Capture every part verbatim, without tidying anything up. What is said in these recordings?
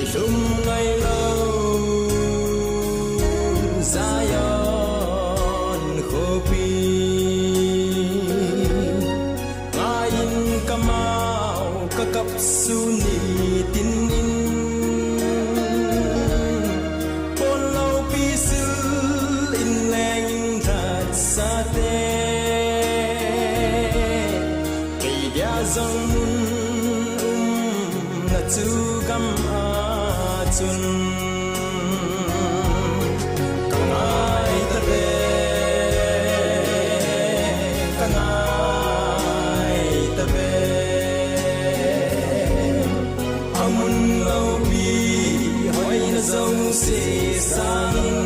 Lhum ngailou Zion khopi, ngaiyin kamau kakap sun nitin in, pon loupi sil in leng in lhatsate, kei dia jong mun umna chu gam a chun. Ka ngai tave, ka ngai tave. A mun loupi hoina jouse sangin,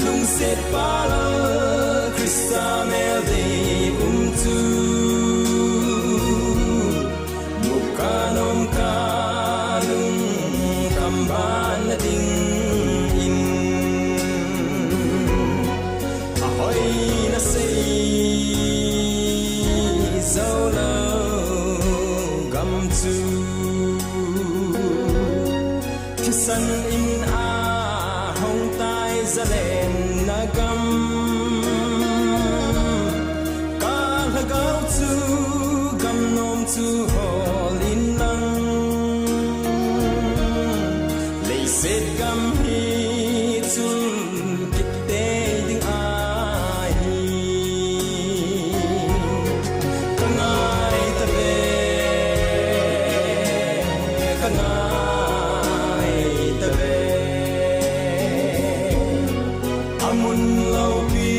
lungset pal Christa mel dei um chu, muka nomka lungkham ban na dingin, a hoina sei jou lou gam chu, thisan in a hong tai zalenna gam. Ka lhagao chu gam nom chu hol in lang, leiset gam hi chun kit tei ding ahi. Ka ngai tave, ka ngai tave. A mun loupi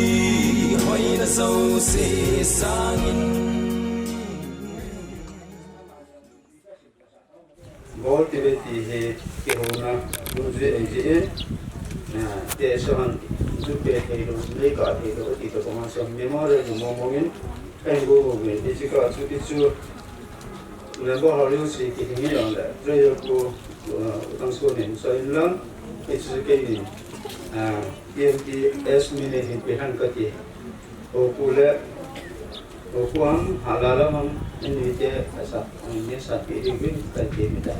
hoina jouse sangin. Bol ti ve ti hi kihouna mun jui ahi jeh in, ah, te so han ju pe thei lou, nei kah thei lou, ti to ko han so memorial mo mo in, ka hin go go ve, ti chu ka chu, ti chu, member ho lou si ki hin ni lang le, prayer ko, ah, utang so nen so in lang, ti chu kei ni, ah, T M T S mi ni hin pe han ka ti. Oku le, oku ham, hala lam ham, anui te, asa, anui ne sa pi ri win, ka ti mi ta.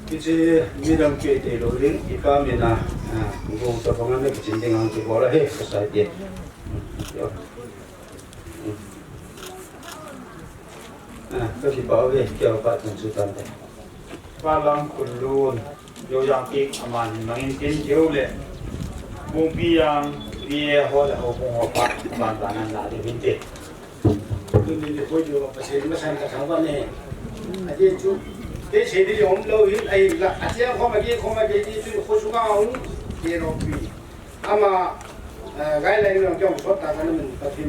Kichi mi dam ke te lo ring, ipa mi na, ah, gong sa panga me kichi ding ang ki bola he, sa sa ti. Yo. Ah, ka ki pa ve, ki pa tan chu tan te. Pa lang kulun. Yo yang ki aman mangin tin keu le. Bungpi yang pi e ho le ho bung ho pa ban ban an la de vinte. Tuni ni koi yo pa se ma san ka thang ba ne. A je chu. Te se ni yo lo hin ai la. A je ko ma ke ko ma ke ni chu ko su ka un. Ke ro pi. Ama, eh, guideline jong jong sot ta ka na min Pathen,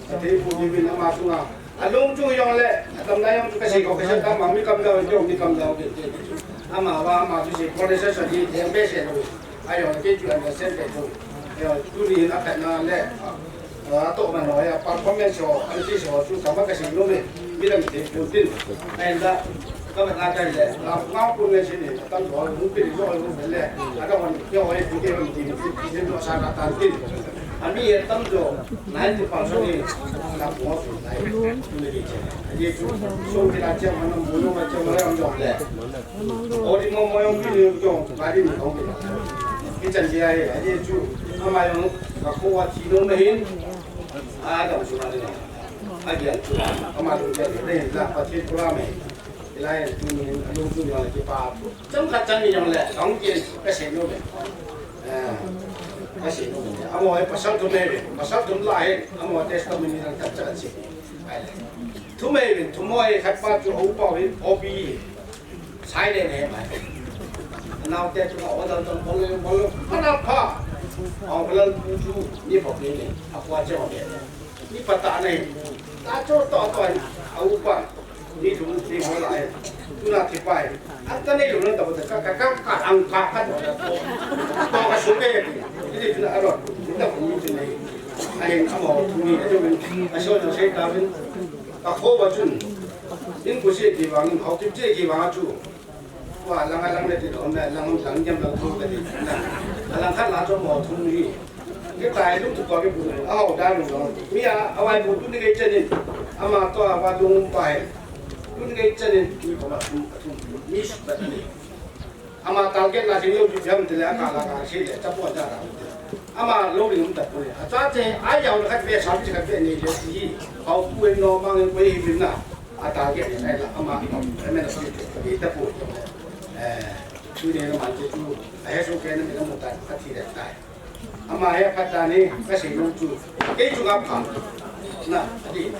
Pathen pu ni min ama chunga. A lung chu jong le, a tam na jong chu ka sei ko ka sei ta ma mi kam dau jong mi kam dau ke te. Ama va ama chu sei policy sa di theng be se lo. A jong ke chu understand ke chu. Yo, tu ni na ka na le. A to ma no ya performance ho, an ti so chu ka ma ka sei lo me. Mi dang te pu tin. Ai da. Ka ba na kai le, la ngau kun le sin ni, tam jo lu pi jo lu le, a ka wan ke oi pi ke pi ti, pi ti no sa ka tan tin. A mi e tam jo, nai ti pa so ni, la ko su nai, tu le ke che. A ye chu, so ki la che ma na mu no ma che ma le am jo le. O di mo mo yong pi ni jo, ba di ni ko. Ki chan ji ai, a ye chu, ma ma yong, ka ko wa ti no me hin. A da su ma ni. A ye chu, ma ma lu ke, le la pa ti pro me. Hilai a tunin a lungthim jong le kipa. Chomkhat chang ni jong le, kahung kit ka sei nom e. Eh, ka sei nom e. Amaho hi pasal thum ahi ve. Pasal thum lah hi, amaho testimony jong khat cha ka sei. Thum ahi ve, thum ho hi khat pa chu a upa hi O B hi. Sai le ne mai. Naote chu a order tong bol le bol le. Pha na pha. A bol le pu chu ni pha ni ne. A pa che ma be. Ni pa ta nei. Ta cho to to a upa. Ni thum ni mo lai. Tuna thi pai. An ta nei lo na ta ba ka, ka, ka, ka ang ka ka. To ka su ke. Ni tuna a ro. Ni ta ni tuna. A hin amaho ni a jo min. A so no sei ta min. Ka kho ba chun. Nin ko se ki wang, hau kim se ki wang chu. Wa lang a lang le ti lo me, lang lang jam lang thu ka ti na. A lang khat la cho mo thum ni. Ke tai lu tu ko ke bu. A ho da lu lo. Mi a, a wai bu tu ni ke chen ni. Ama to a wa lu pa he. Tun ngai chanin mi koma thum, thum, mi sukhat ni. Ama target na sing lou ju jam tile aka la ka si le chapo ja ra. Ama lou ring um ta poi. Acha che ai yau khat ve sam chi khat ve ni le si. Hau pu no mang ko hi bin na. A target ni ai la ama. Amen si. Ni ta poi. Eh, tu ni na man che tu. A he su ke na mi na mu ta. A thi le tai. Ama hi aphat dan hi, kasei nom chu. Kei chunga pha. Na, ati.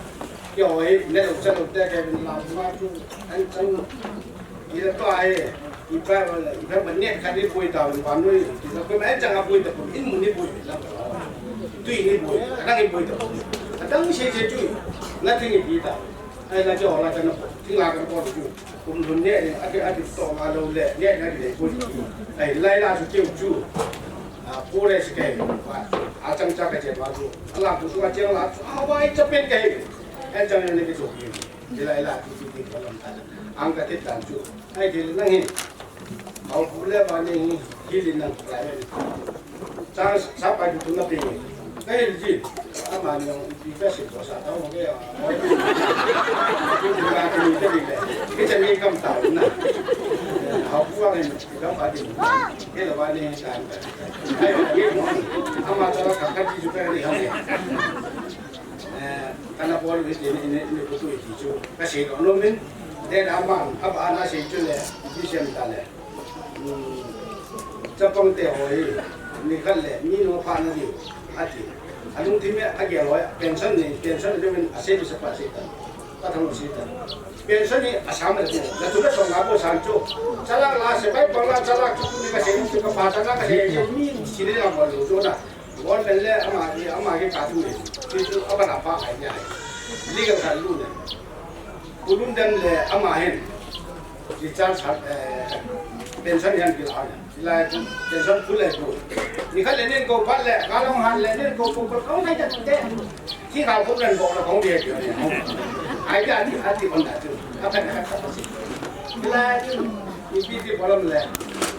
Kei hoi, ne lo cha lo te kei bin lam ma chu. An chang. Ila to ai. Ipa, ipa ban ne khat ni boi ta, ban noi. Ila ko ma chang a boi ta ko in mun ni boi la. Tui ni boi. Adang ni boi ta. Adang sei sei chu. Na ting ni bi ta. Ai la jo la kana, thing la kana ko chu. Kum lhun ne, a ki, a ki to ma lo le, ne, ne, ne, ko chu. Ai, lai la chu keu chu. A, ko le si kai. A chang cha ka che ma chu. A la ku su a che la chu. A, wai cha pen kai. Ai chang ne ki chu. Ni lai la chu chu ki ko lam ta. Ang ka ti tan chu. Ai, ti nang hi. Hau pu le ba ni hi, hi li nang lai. Chang sa pa ju tu na pe. Ka hil ji. Ama ni ong pi ka si ko sa ta ong ke. Ki ti na ki ni ke ni ke. Ki te ni kam ta na. Hau pu ang ni kam pa di. Ke la ba ni sa. Ai, ki mo. Ama ta ka ka ji ju ka ni ha ni. Eh, kana bol ni ni ni ni ko tu ti chu. Ka si ko no min. De da ma, a ba na si chu le. Bi sem ta le. Chapang te ho hi, mi khat le, mi no pha na diu, ati. A lungthim e, a gel ho, pension ni, pension ni min a sei sa pa sei ta. Pa thang sei ta. Pension ni a sam le, na tu le song a bo san chu. Chalak la se pai pang la chalak chu ni ka sei chu ka pa chalak ka sei mi si le la mo lu chu na. Won le le ama ki, ama ki ka tu ni. Ki tu a ba na pa ai ya. Legal ka lu ne. Kulun dan le ama hin. Discharge, eh, pension yan kila ya. Kila pension full le ko. Ni khat le nen ko phat le, ka long han le nen ko ko ko ko ngai ta te. Ki ka ko ren ko ko de de. Ai ya ti, ati kon da tu. Apa na ka ta si. Kila ni pi ti problem le.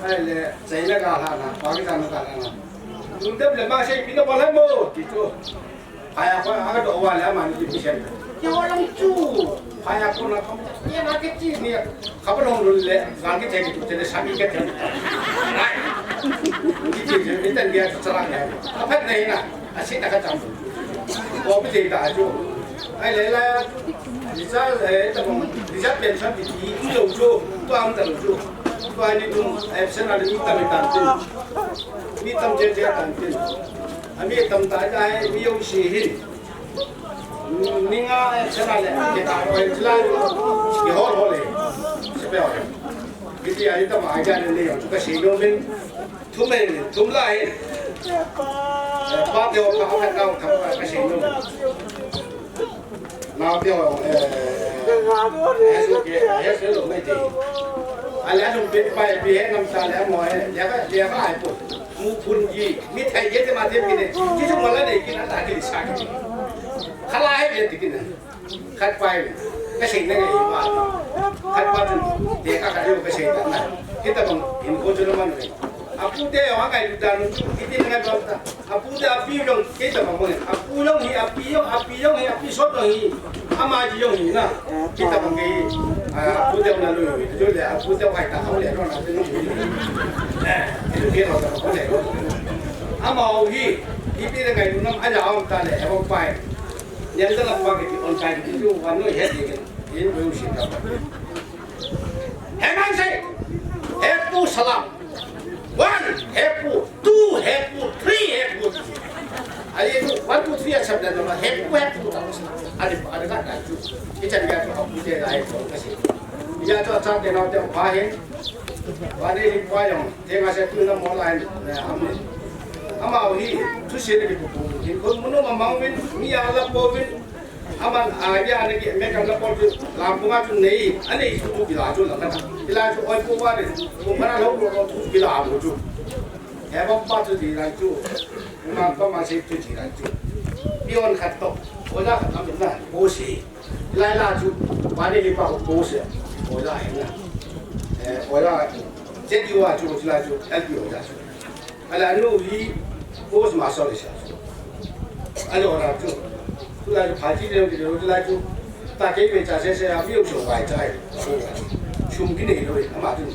Ai le, China ka ha na, Pakistan ka ha na. Tun dem le ma sei pi no problem mo, ti tu. Phaya ko aga do wa le ama ni mission. Ke wa lang chu. Phaya ko na ko. Ye na ke chi ni. Kha ba long lu le. Ga ke te ke tu te le sa mi ke te. Ai. Ni chi ni tan dia chu chala ne. A phat nei na. A si ta ka cham. Ko bi te ta chu. Ai le la. Ni sa le ta ko. Ni sa pen sa bi ti lo chu. To am ta lo chu. To ai ni tu. Absent a ni ta mi ta ti. Mi tam je je tan tin. Ami tam ta ja hai mi yong si hin. Ninga sera le ke ta ko jila ke hol hol le. Sepe hol. Kiti ai ta ma ja ne ne yo ka si no min. Thum le thum la hin. Pa te o ka ka ka ka ka si no. Nau te o eh. He su ke he su lo mai te. Ale a thum pe pa pe he nam ta le mo he. Ya ka ya ka ai po. Mu phun ji, mi thei je te ma te ki ne, ki chu ma la nei ki na ta ki sa ki. Kha la he je ti ki na. Khat pai ne. Ka sei na ngai ma. Khat pa tu, te ka ka yo ka sei na. Ki ta bang, in ko chu na man ne. A pu te yo ngai lu ta nu, ki ti ngai ba ta. A pu te a pi yong, ki ta bang ne. A pu yong hi, a pi yong, a pi yong hi, a pi sot yong hi. Ama ji yong hi na. Kita bang kei, ah, pu teu na lui, lui le, ah, pu teu kai ta hau le, ro na te nung lui. Eh, itu ke ro ta hau le. Ama hau hi, ipi le ngai nam a ja om ta le, he bang pai. Nyan da la pa ke on pai ke tu, wa no he ke, in bu shi ta. He man se, he pu salam. One, he pu, two, he pu, three, he pu. Ali tu, one, two, three, accept that number. He pu, he pu. Ali, ali ka ta tu. Icha ni tu, apu te la he tu, kasi. Iya tu, acha te na te pa he. Wa ne ni pa yong, te nga se tu na mo la he, am ne. Ama hi, tu se ni pu pu. Ni ko mo no ma ma win, mi ya la po win. Aman, ah, ya ne ki, me kan la por tu, la pu ma tu nei, a nei tu tu ki la tu la ka ta. Ki la tu oi pu wa ne, pu ma na lo lo tu ki la pu tu. He bang pa chu ti rai chu. Pu ma pa ma se chu ti rai chu. Pion khat to. Oja khat am na. Bo se. Lai la chu. Pa ni li pa bo se. Oja he na. Eh, oja. Je ti wa chu ti la chu. L P oja chu. Ala nu hi. Bo ma so le sa. Alo ra chu. Tu la chu pa ti le ti le ti la chu. Ta kei ve cha se se a, mi u chong vai chai. Sum kinei lou, ama chun.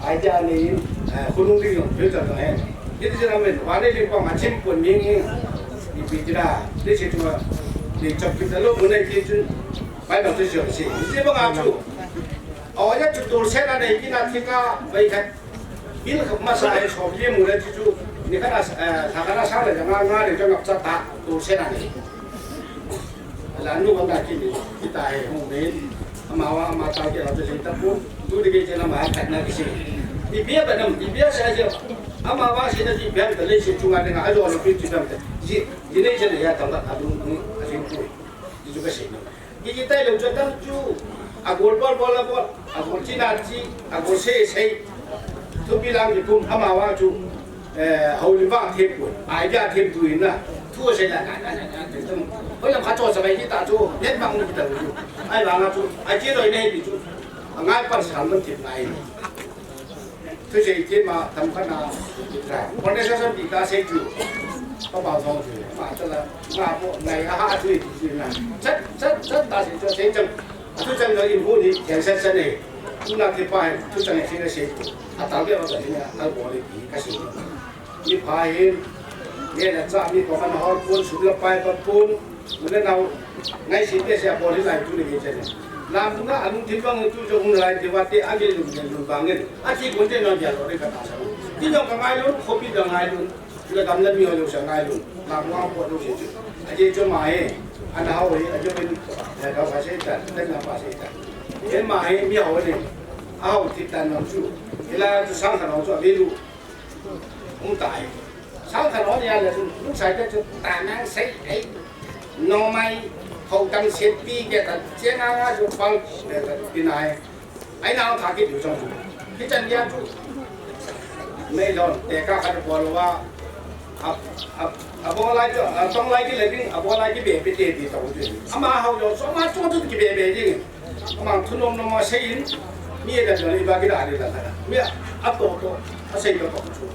Idea nei, eh, khonung ding jong, future jong he. Kiti se na men, va nei ling pang a chim pon mi ngi. Ipi ti la, ni se chunga, ni chap kita lou, mun nei ki chun. Bai bang tu se se. Ni se bang a chu. Aw, ya chu tolsena nei kina thika, bai khat. Bil khat masa e, so bil mu le chu chu. Ni khat a, eh, lha khat a sang le nga, nga le jong ngap cha ta, tolsena nei. Ala nu bang da kini, kita he hung nei. Ama va, ama ta ke la te ta pu. Tu de ke chena ma khat na kisi. Ipi a ba nam, ipi a sa je. Ama va si na ji biang ta le si chunga de nga, a jo lo pi ji biang ta. Ji, ji nei je ya ta la, a lu, a lu, a lu. Ji ju ka si na. Ki, ki tai lou chu tam chu. A gol bol bol a bol. A gol chi na chi. A gol sei sei. Thupi lang ki kum ama va chu. Eh, hou li vang them pu. Idea them tu in na. Thu sei la na na na na. Hoi lam kha cho sa bai ki ta chu. Net bang ni ki ta chu. Ai vang a chu. Ai chi roi nei ki chu. A ngai par san man them ngai. Thusei thim a tam khat na, organization ti ka sei chu, pa pao thong chu, ma ta la, ma po, ngai a ha chu ti chu na. Chat, chat, chat ta sei chu sei chang. Thu chang ka in hu ni, yang sa sa nei. Tu na ke pa, thu chang sei na sei chu. A ta ke ba ka ni na, a bo le ti ka sei. Ni pa hin, ye la cha mi ko kan hol pun, sum la pai pa pun. Muna nau, ngai si te sia bol hi lai tu le ke chen. Lam tu na, a lungthim bang tu jo hung lai te va te a ge lung ge lung bang ngen. A chi kun te no dia lo re ka ta sa. Ti no ka ngai lun, khopi ka ngai lun. Le kam le mi ho lo sa ngai lun. Lam wa po lo si chu. A je cho ma he. An hao he, a jo ben. Ya ka pa se ta, ta na pa se ta. He ma he, mi hao ne. A hao ti ta no chu. He la chu sang ka no chu a ve lu. Hung tai. Sang khat hon ya le, lungsai te chu ta nang sei ei. Nomai, hou tam set pi ke ta, che nga nga chu pal, ke ta, pi nai. Ai nang tha ki du chang chu. Ki chan ya chu. Mei lon, te ka khat bol va. A, a, a bol lai chu, a tong lai ki le ding, a bol lai ki be, be te di tong chu. Ama hao yo, so ma chu chu ki be, be ding. Amang thu nom nom a sei in, mi a dan jong i ba ki da di la la. Mi a, a to to, a sei to to chu.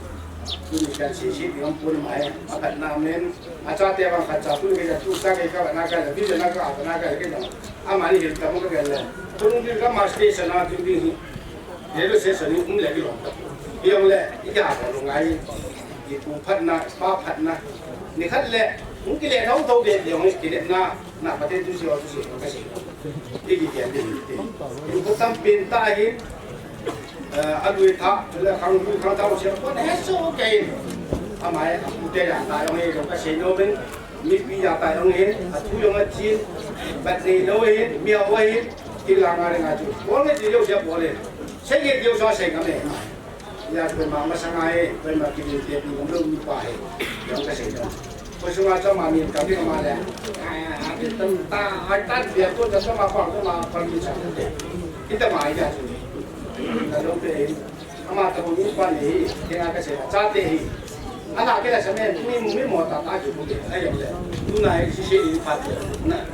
Tuni kan sei sei ding am pun mai, a khat na men, a cha te bang khat cha tu ke ja tu sa ke ka na ka la, bi na ka, na ka ke ja. Ama ni hil ta mo ka la. Tun din ka ma station a tu ding hi. He lo station ni um le ki lo. Bi ong le, i ka ko lo ngai. I pu phat na, pa phat na. Ni khat le, um ki le thau thau be de ong ki le na. Na, Pathen thu sei, thu sei, ka sei. Ti ki kian ti ti. Yu ko tam pin ta hi. Eh, a lui tha, le khang lui khang tha sei ko ne so ke. Amai, a pu te ya ta yong he, ka sei no ben. Mi pi ya ta yong he, a thu yong a chin. Bat nei lo he, mi a wa he. Ti la nga le nga chu. Ko ne ti yo sia ko le. Sei ke yo sa sei ka me. Ya, koima masang a hi, koima kiding te pi ngam lou mi pa hi. Yang ka sei ta. Ko sunga chama mi ka mi ma le. Ah, ah, tam ta, ai ta bia to ta chama pa ko ma pa mi sa te. Kita ma ya chu. Na lo pe. Ama ta ko mi pa ni hi, ke na ka sei. Cha te hi. Ana ke la sa me, mi, mi mo ta ta ki ko ke. Ai le. Tu na hi si si ni pa te. Na.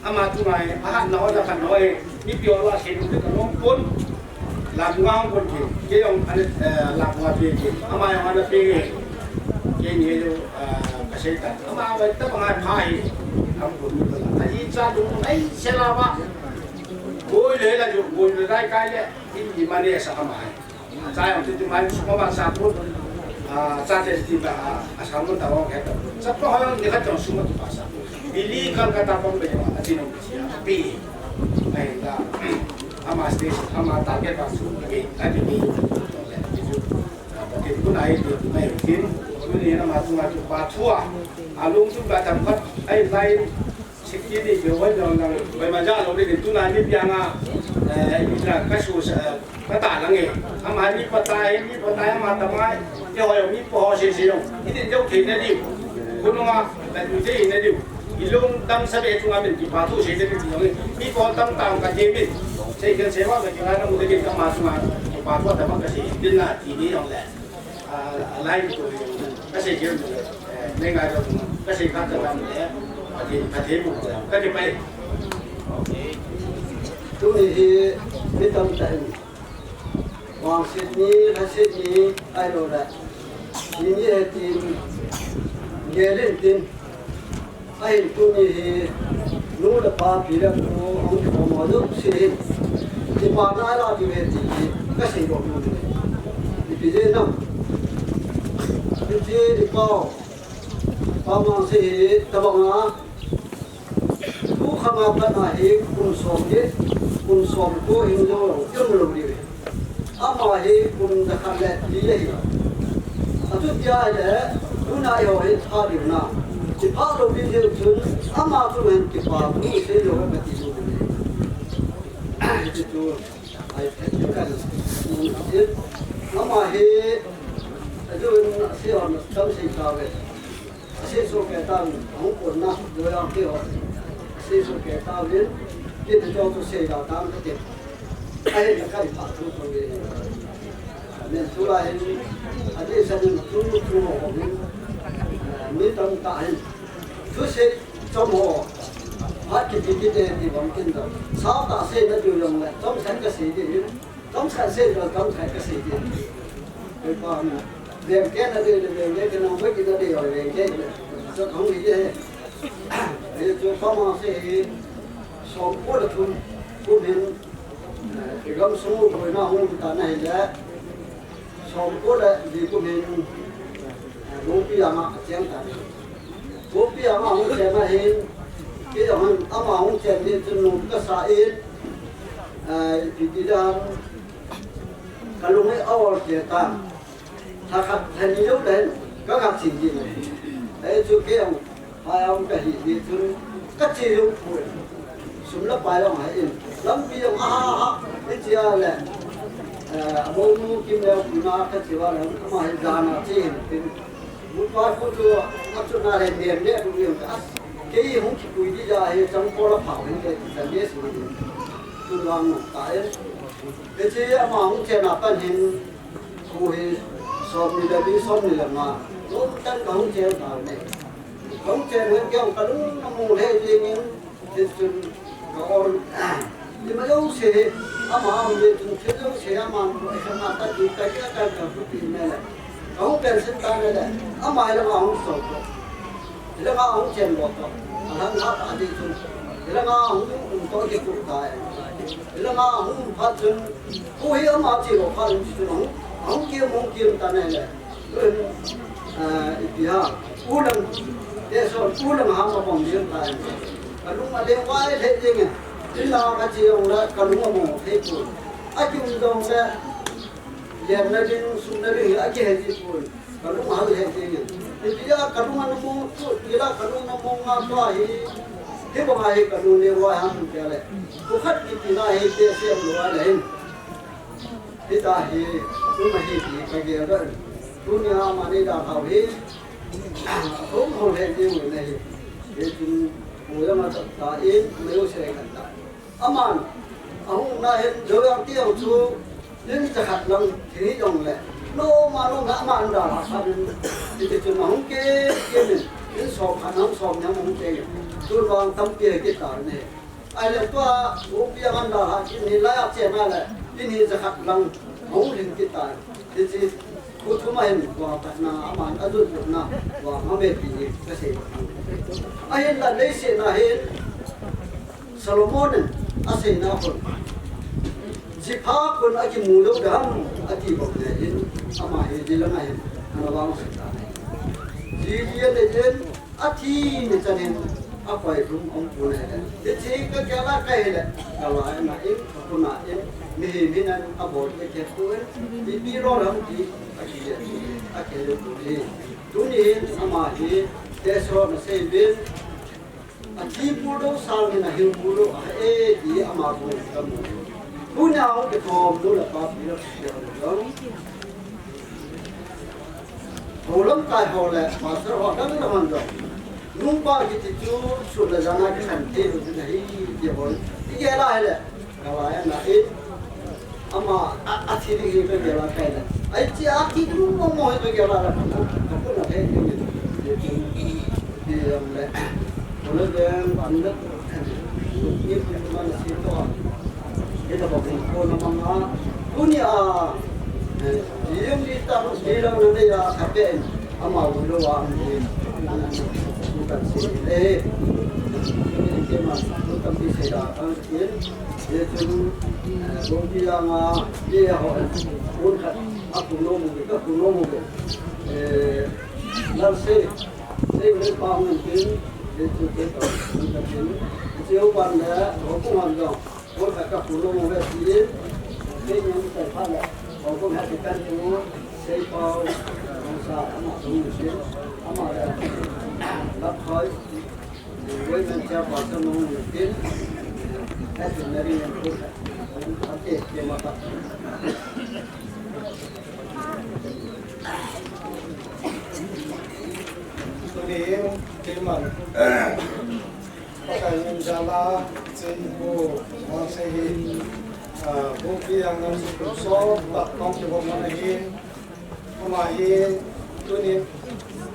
Ama tu mai, a ha na ho da ka no hi. Mi pi o la se ni ka no pon. Lam nga hung kon ki, ke jong ane, eh, lam nga pe ki, ama jong ana pe nge. Ke ni jong, eh, ka sei ta. Ama ba ta ba ngai pha hi. Am kon ni ba la. Ai cha du, ai se la ba. Boi le la ju, boi le dai kai le. In ni ma ne sa ama hi. Cha jong ti ti mai su ma ba sa ko. Ah, cha te ti ba, ah, sa mo ta jong he ta. Sa ko ha jong ni ka jong su ma ti ba sa. Bili kan ka ta pang be jong, a ti no. Sia pi. Ai la. Ama stage, ama target ba su ke, ka ke ni. Ke kun ai ke mai kin. Ni na ma tu ma tu pa thua. A lung tu ba tam pat ai lai. Sikki ni ke wai dong dong. Bai ma ja lo ni tu na ni piang a. Eh, ni na ka su sa. Ka ta lang e. Ama ni pa ta e, ni pa ta e, ama ta mai. Ke ho yo, mi pa ho se se yo. I tin jo ke ne di. Ko no ma, ka tu je ne di. I long dam sa be tu ma ben ki pa tu se ne di yo. Mi pa tam tam ka je mi. Se ke se wa ka ki na mu de ke ka ma tu ma. Ki pa tu ta ma ka se. Din na ti ni yo le. A, a lai ko yo. Ka se ke yo. Eh, ne nga jo. Ka se ka ta ma le. Ka ti, ka ti mu. Ka ti pa e. Okay. Tu ni hi, mi tam ta ni. Vangset ni, lhaset ni, ahilou le. Ni ni he tin, gelin tin. Ahin tuni hi, Nu le pa, pi le pu, ahung kikhom ho jouse hi, kipana la diu ahi ti hi kasei doh nom e. Ipi jeh ham? Hiche i pau, Pa Mangse hi tobang a, tu khang a pat a hi kum som get, kum somko hing jou lou, um lou diu ahi. Ama hi kum jakhat le li ahi. Achuti ahile, tuna eiho hi pha diu na. Kiphah lou ding jeh chun, ama chunga hin kipa thu isei lou hen kati nom e. Hiche chu, ai, kan, ama hi, ajoh in asei ho na tam sei tauve. Asei soh kei tauvin, ahung ponna, loiya keiho. Asei soh kei tauvin, kin hiche chu sei da tang kati. Ahinla kahin phathu thou ve. Amen. Tulai hin, adeh sa hin, thu, thu ho hin, mi tamtah hin, thusei chom ho, phat kiti kiti ti bang kin da. Sao tah sei na diu jongle, chomkhat kasei ding hin. Chomkhat sei lou, chomkhat kasei ding. Kei pa na. Veng kei na dei le, veng kei na, veng kei na dei le, veng kei na. Sa khong hi e. Hichu Pa Mangse hi, somko le thum kum hin, eh, i gamsung u boina hung tan ahile, somko le li kum hin, eh, Gopijang a acheng tan. Gopijang a hung chen ahin, kei jong hin ama hung chen ding chun nom kasa in, eh, ipi ti ding ham, kalung hi a-ol kei tan. Lha khat, lha ni jou le hin, ka khat chin ding. Hichu kei jong, phai a um kahi jeh chun, kache jou poi. Sum le pai jong ahin. Lampi jong aha, aha, hiche a le, eh, amonu Kimneo pu na kache uva le, ama hi jan a che hin tin. Upa khu chu achuna le nem le bu yong ka. Kei hung kipui ding ja hi chang ko la phao hin te ti ta le si. Tun vang nom ta e. Hiche ama hung chen a pat hin khu hi som ni le li, som ni le nga. Lom tan ka hung chen ta ne. Hung chen hin kei jong kalung amu le jing in. Hichun ka ol, ima jouse hi, ama um jeh chun thil jouse hi aman bol, ahi kha ma ta ti, ta ti, ta ti, ta ti me le. Ka hung pension ta me le, ama hi langa hung so to. Hi langa hung chen bol to. Alhang ha ta jeh chun. Hi langa hung um to kitu ta e. Hi langa hung um phat chun, khu hi ama che lou phat chun hung, hung kiam, hung kiam ta me le. Tun, ah, ipi ham, u lang, te son, u lang ham abang ding tai. Kalung aleng vai lheh ding e. Ina kache jong le, kalung among thei poi. Akium jong le, lemna ding, sumna ding, akihe ji poi. Kalung ahal lheh ding e. Ipi a kalung ana mong tu, ila kalung ana mong nga tua hi. Hibang a hi kalung le vai ham ti le. Khu khat kiti na hi, te sem lou le hin. Hitia hi, um ahi ti kagel doh in. Tunia ama nei dalhau hi, ahung hou lheh ding u ahi. Hichun, mu jong a chat ta in, mu jong sei kan ta. Aman, ahung na hin, Joel ti jong chu, in jakhat lang, thi jong le. Nom a nom na aman dalha khan in, hiti chun ahung ke, ke min, in som khat, hung som ni hung ke. Tun vang tampi ahi kit ta ne. Ahile tua, Gopijang a dalha, in hilai a chen a le, in hi jakhat lang, ahung lhing kit ta. Hiche, khu thum a hin, tua patna, aman ajun patna, tua ma me ti hi, kasei. Ahinla leiset a hin, Solomon in, aseina khun. Jipha khun akimu lou dam, ati bou le hin, ama hi ji lang a hin, ana vang sei ta. Ji ji a le hin, Athi ni chanin akoi lhum um pon ahile. Hiche kagel a kahile. Kalai na in, kapuna in, mihem hinan abol kit kit pon. Ipi lou ham ti, akile, akile pon hi. Tuni hin ama hi, teso na sei bin. Athi pulou sang hin ahing pulou ahi e ti ama ko kamu. Tunia hung kithom nu le pa pi le pu jong. Ho lamkai ho le pastor ho dang dang hon jong. Nungpa kiti chu sut le jana kikhen thei lou ding ahi ti hon. Igel a hile. Kalai ana in. Ama a, athi ding hi kagel a kaile. Ai chi a kidung mo mo hi kagel a la. Kapuna thei ding. Ti jong le. Kona jeng ban le. Ni pu man si to. Ita ba pu ko na manga. Tunia. Yong di ta, di lang na ya ka pen. Ama wu lo wa. Ku kan si le. Kema, tu tampi sei da kan kit. Ye chun, eh, Gompi Jang a, ye ho, un khat, a kun nom u, ka kun nom u. Eh, lam sei, sei le pa mun tin, ye chun ke to, un ka tin. Che u pan le, ho ku han dong. Ko khat ka kun nom u ve tin. Ke ni ka pha le. Ko ko ha ki tan tu, sei pa, ko sa, ama tu ni sei. Ama le. Lap khoi. Tunin, keiman, Pakai min jal a, cheipu, mangse hi, ah, Gompi Jang nam chu kum som tah kong kibom man ahi. Ama hi tunin,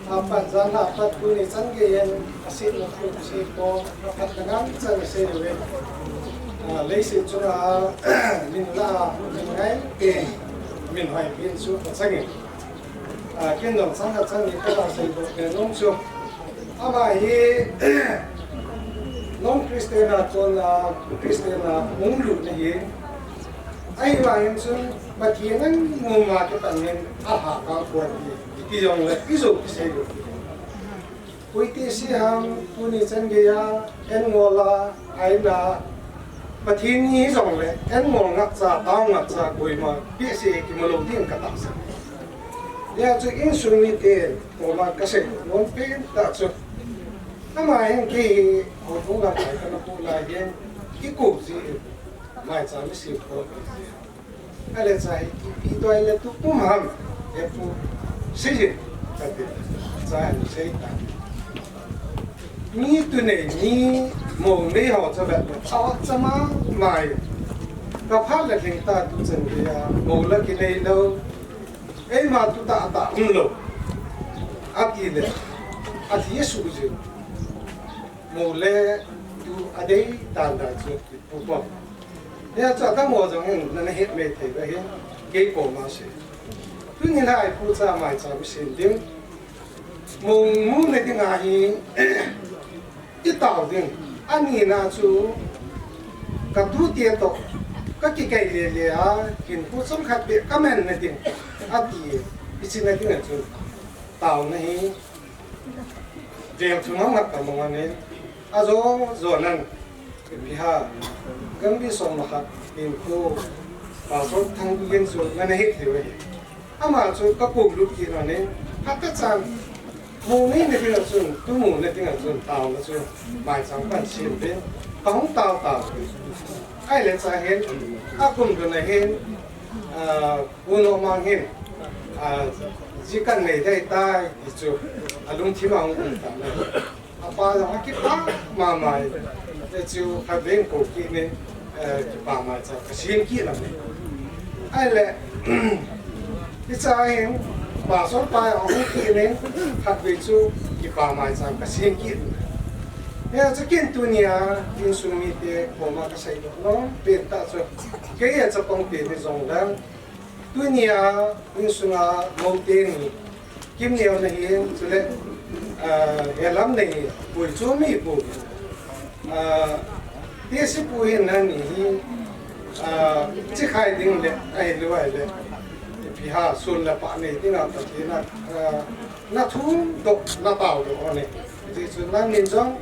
apat jan apat tuni chan geiyin asetna thu sei po, apat na ngang chan asei uve. Ah, leiset chunga min la, min ngai pen, min hoi pen chu achangin. Ah, ken jong chang khat chang ni ka la seidoh pen nom chu. Ama hi non Christian a chun, ah, Christian a hung lut na hi. Ahivangin chun Pathen in muma kipan in alhakang pon hi, iti jongle, ijo kisei lou. Koiti si ham, tuni chan geiya, en ngol a, aina, Pathen ni jongle, en ngol ngakcha, tao ngakcha, koima, behseh kimu lou ding ka tahsan. Hijeh chun insung miten, koma ka seinom pen tah chu. Ama hin kei hi, houbung lamkai kana pu lai hin, kikou ji, maicham isim ko ji. Ahile cha hi, ipi doi le tu pum ham, he pu, sei jin, kati, cha hi sei ta. Mi tunei, mi mou nei ho cha vet le, cha cha ma mai. Ka phat le lhing ta tu chan geiya, mou la kinei lou. Eima tu tah tah um lou. Ati le, ati Jesu jin. Mou le tu adei tan dan chu pu pom. Hijeh chun adang ho jong hin nana het mai thei uva hin, kei koma sei. Tuni lai pu cha maicham isim ding. Mou mu na dinga hi, itao ding. Ani na chu, ka tute toh, ka kikai le le a, hinkho chomkhat beh ka man na ding. Ati, ichi na ding a chu, taona hi, Veng thum ham khat ka mong ahin, ajo jo nan, ipi ham, Gambih som le khat, hinkho, Pastor Thangbigen chu nana het diu ahi. Ama chu ka kou lut kit ahin, phat khat chan, mu nei na ding a chun, tu mu na ding a chun, taona chu, maicham kan sem pen, ka hung tao tao. Ahile cha hin, akum dun ahin, ah, Pu Nomang hin, ah, ji kan nei dei tai, ti chu, alungthim a hung um tan ahi. Apa jong akipah mama e. Ti chu khatvei kou kit in, eh, kipa maicham ka sem kit lou ahi. Ahile, hicha hin, Pastor pa jong ahung kit in, khatvei chu kipa maicham ka sem kit lou ahi. Hijeh chun ken tunia, insung mite koma ka seidoh nom pen tah chu, kei a chapang pen hijongle, Tunia, insunga mou teni, Kimneo na hin, chule, ah, helam na hi, pui chu mi pu. Ah, T C pu hin na ni hi, ah, chikhai ding le, ahilou ahile. Ipi ham, sun le pah nei dinga Pathen a, ah, na thum doh, na tao doh ahi. Hijeh chun nangin jong,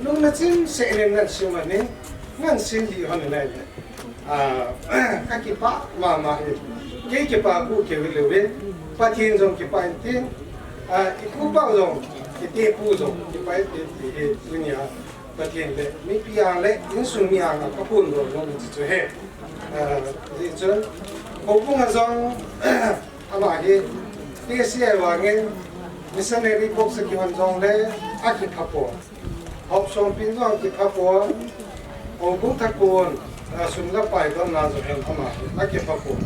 lung na chim seh in nan sim ahi, nan sim lih hon in ahile. Ah, ka kipah mama e. Kei kipah gu keu hilou ve. Pathen jong kipah in tin. Ah, i pu pa jong, i te pu jong, kipah in tin ti hi tunia. Pathen le, mipi a le, insung mi a nga ka phondoh nom chu chu ahi. Ah, hijeh chun, houbung a jong, Ama hi, T C A vangin, missionary box a kihon jongle, akipha poi. Hop songpin jong akipha poi. Houbung thakon, ah, sun le pai donna jong hin ama hi, akipha poi.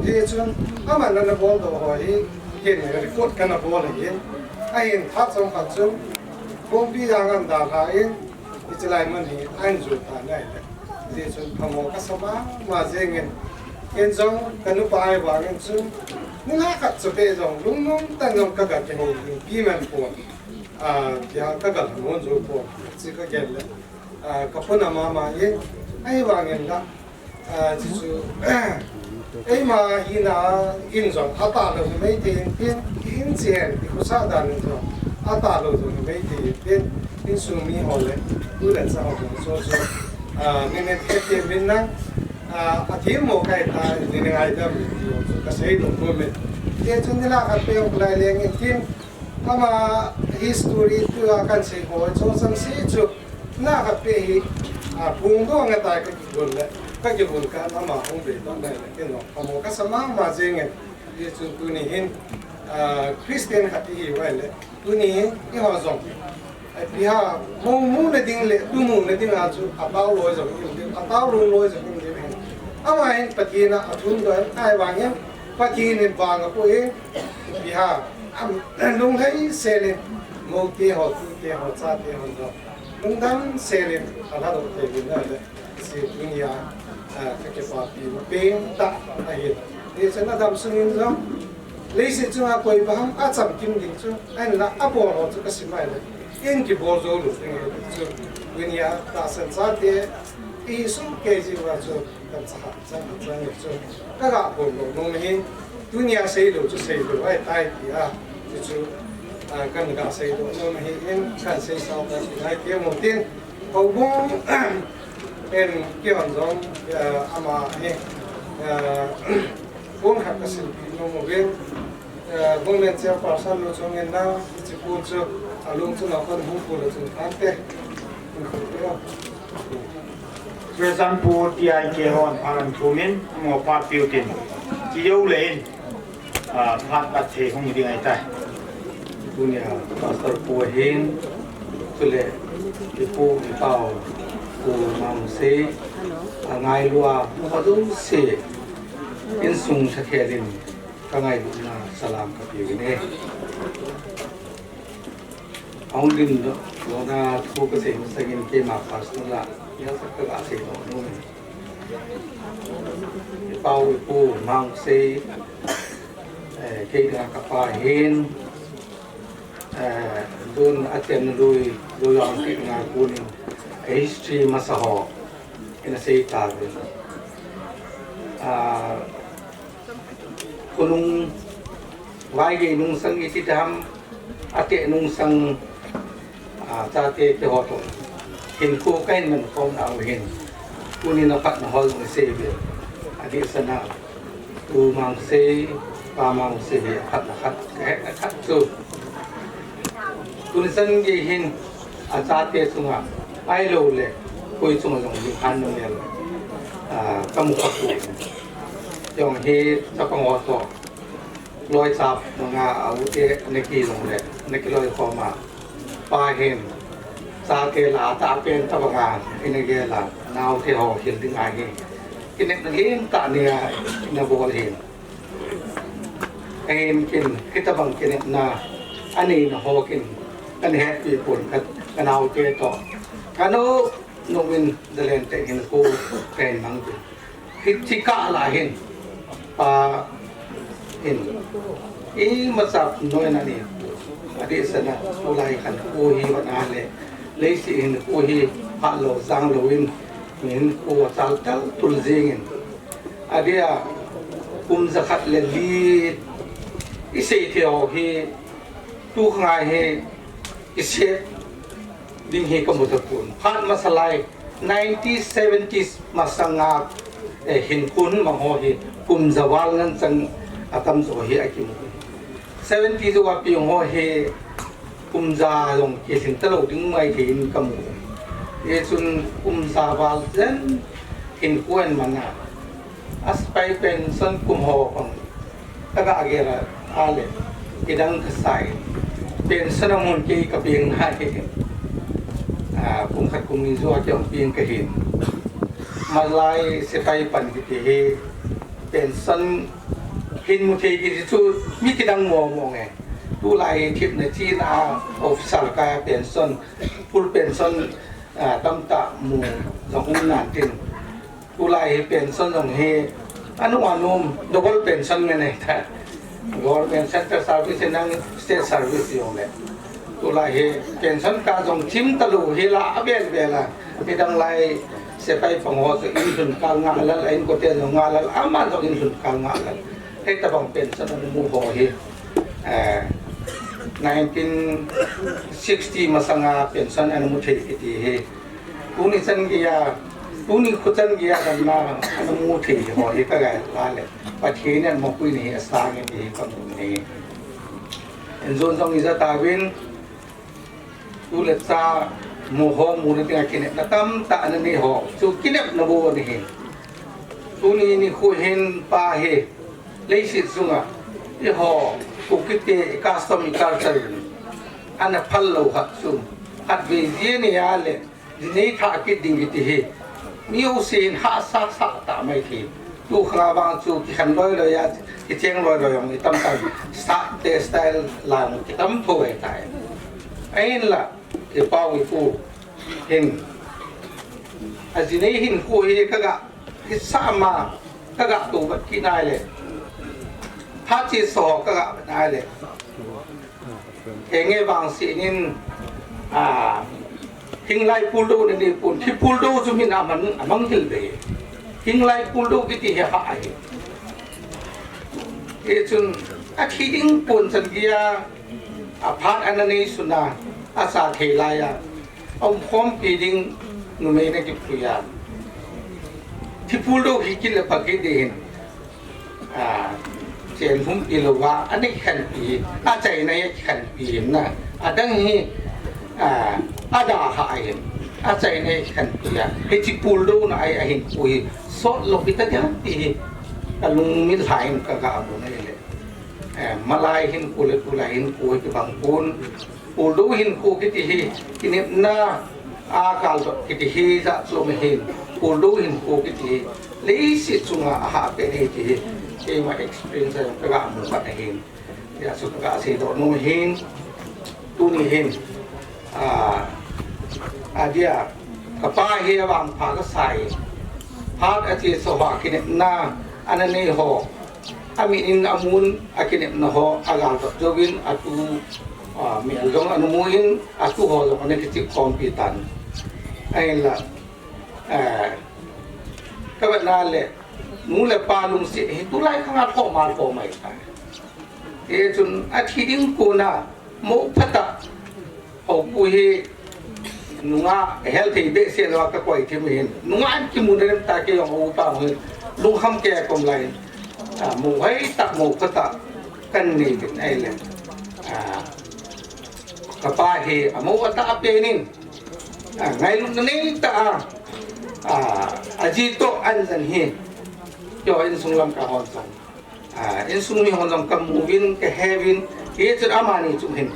Hichun, aman ana boldoh ho hi, ken record kana bol ahin. Ahin, phat chomkhat chun, Gompi Jang a dalhan, Hichelai mun hi ahin jui tan ahile. Hijeh chun phamo kasa mama jengin. Ken jong kanupa ahivangin chun. Nilhah khat chu beh jong lungnom tah in jong kaga kihoulimpi man pon. Ah, tia kaga lhamon jou pon. Chu kagel le. Ah, ka phun a mama in, ahivangin la, ah, chuchu, eima hina in jong, atah lou hi mei thei in tin, in chen, i khosah dan in jong, atah lou jong hi mei thei in tin, insung mi ho le, tu le cha ho jong, so, so, ah, minute khat ti min na, ah, a thim mo kai ta, ni ni ngai dam, ti ho chu, ka sei dong ko me. Ti chu ni la khat pe ho lai leng in tin, ama history tu a kan sei ho, so sang si chu, na khat pe hi, a, phung dong a ta ka kibol le, ka kibol ka ama hung be ta na le, ken lo, ka mo ka sa ma ma jeng e, ye chu tu ni hin, a, Christian khat hi vai le, tu ni hin, i ho jong. A pi ha, mo mu na ding le, tu mu na ding a chu, a pau lo jong, a pau lo lo jong, ama hin Pathen a, a thum do, ai vang hin, Pathen in vang a ko e, pi ha, am, lung hai se le, mo te ho, tu te ho, cha te ho jong. Lungdam selin a lhadoh thei uvin ahile, si tunia, ah, ka kipapi pen tah ahi. Hichun a dam sungin jong, leiset chunga koi pa ham a chamkim ding chu, ahinla a bol ho chu ka sim ahile, in kibol jou lou ding ahi chu, tunia tahsan chate, i sum kei jeh uva chu, ka cha, cha, cha ni chu, ka ga bol lou nom hi, tunia sei lou chu sei lou ahi tai tia, chu chu, ah, kan ga sei lou nom hi in kan sei sao ka chu ngai ke mo tin, houbung en kihon jong, ah, ama hi, ah, kong khat ka silpi nom uvin, ah, Government Chairperson Lu Chonginna, hiche pu chu, alung chu nao kon hung pu lou chun thante, hung pu lou. Churachandpur T I K hon phat ahin thum in, amaho phat piu tin, ti jou le in, ah, phat pat thei hung ding ahi tai. Tunia Pastor pu ahin, chule i pu i pau, Pu Mangse, a ngailu a, pu jouse, insung lhakhel in, ka ngailutna salam ka piu in e. Ahung dim doh, dohna thu ka sei masangin keima personal a, nilhah ka ga sei doh nom e. I pau i pu Mangse, eh, kei dinga ka pa ahin, eh, tun a chenna lui, lui ang ti nga kunin, eh, history masa ho, ina sei ta uvin. Ah, khonung, vaigei nungsang iti dam, ateh nungsang, ah, chate te ho toh. Hinkho kahin man khom nau hin. Tunin aphatna ho jong isei uvin. Adeh sana, Pu Mangse, Pa Mangse hi aphatna khat, kahetna khat chu. Tuni chan gei hin, achate chunga, ahilou le, koi chunga jong lunghan na mel, ah, kamu kha poi. Jong hi, chapang ho toh. Loi chap manga a u te ana kiloi le, ana kiloi khom a. Pa hin, chate lah a tahpen tabanga, ina gel a, naote ho hil ding ahi. Kinepna lim tah nia, ina bol hin. Ahin kin, hitabang kinepna, aneina ho kin, kana hetpi pon ka, ka naote toh. Ka nu, nu min, zalen te hin ko, pen mang tu. Hiche kah lah hin, pa hin, imacha noina nei, adeh sana, tulai khan ko hi vat a le, leiset hin ko hi phat lou, jang lou in, hinkho achal tal tul jing in, adeh a, kum jakhat le li, isei thei ho hi, tu khangai hi, isei ding hi kamu tapon. Phat masa lai, nineteen seventies masanga, eh, hinkho mang ho hi, kum ja val ngen chang atam jo hi akimu. Seventy jo a piu ho hi, kum ja jong kilhin talou ding mai thei in kamu. Hichun kum ja val jen hinkho ahin man a. Asepai pension kum ho pang. Ka ga gel a, ale, kidang kasa in. Pension amun kei ka peng nai. Ah, kum khat kum ni jo a kei hung peng kahin. Malai sepai pan kiti hi. Pension hin mu thei kiti chu mi kidang mong mong e. Tulai thipna china officer ka pension, full pension, ah, tamtah mu jong um nan tin. Tulai hi pension jong hi, anu anu, double pension ngen ahi ta. Government central service nang state service jong le. Tulai hi pension ka jong chim talou hi la avel vel a. Midang lai sepai pang ho chu in lhun kal nga lal, a inkote jong nga lal, aman jong in lhun kal nga lal. Hitabang pension ana mu ho hi, eh, nineteen sixty masanga pension ana mu thei kiti hi. Tuni chan geiya, tuni khu chan geiya damna ana mu thei ho hi ka gai la le. Pathen in mapui ni hi asang e ti hi ka mu ni. Injun jong ija tauvin, tu le cha mu ho mu na dinga kinepna tamtah ana nei ho chu kinepna bou ana hi. Tuni nikho hin pa hi leiset chunga eiho Kukite i custom i culture ana phal lou khat chu khatvei ji a nei a le, ji nei thah kit ding kiti hi mi jousen hahsa sah tah mai thei. Tu khanga vang chu kikhen loi loi a, kicheng loi loi jong i tam tan, sahte style lang kitam tho ahi tai. Ahinla, i pau i pu hin, a ji nei hinkho hi ka ga, kisah ma, ka ga tou vat kit nai le, phat chesa ho ka ga vat nai le, henge vangset in, a, hinglai puldou na nei pon, thi puldou chu min a man, a manghil be. Hinglai puldou kiti hi hah ahi. Hichun, a thi ding pon chan geiya, a phat ana nei sun a, a sa thei lai a, a umkhompi ding numei na kipui a, thi puldou hi kit le pha kit ding hin, a, chen humpi louva, ana kikhenpi, achaina a kikhenpi hin na, adang hi, a, ada hah ahin, achaina a kikhenpi a, hiche puldouna a, ahinkho hi sot lou hita ding ham ti hi ka lungmit lhai in ka ga mu nai le. Eh, malai hinkho le tulai hinkho hi kibang pon. Puldou hinkho kiti hi, kinepna a kaldot kiti hi jat chom ahin. Puldou hinkho kiti hi, leiset chunga ahah pen ahi ti hi, keima experience a jong ka ga mu khat ahin. Hijeh chun ka ga seidoh nom ahin. Tuni hin, a, adia, ka pa hi avangpha kasa e. Phat achesa hoa kinepna ana nei ho, amit in amun, akinepna ho agal dot jouvin, atu, a, mel jong ana mu in, atu ho jong ana kichep khompi tan. Ahinla, a, ka vetna le, nu le pa lungset hi tulai khanga tho ma tho mai tai. Hichun athi ding kon a, mo phatah, houpu hi nunga hel thei behseh lou a ka koi thim ahin. Nunga an kimu na nem ta kei jong houpa hin lungkham kei a ka um lai in, a, mo hoitah, mo phatah kan nei uvin ahile, a, ka pa hi amo atah pen in, a, ngailutna neitah a, a, aji toh an jan hi, keiho insung lamkai hon jong, a, insung mi hon jong ka mu uvin, ka he uvin, hichun amani chung hin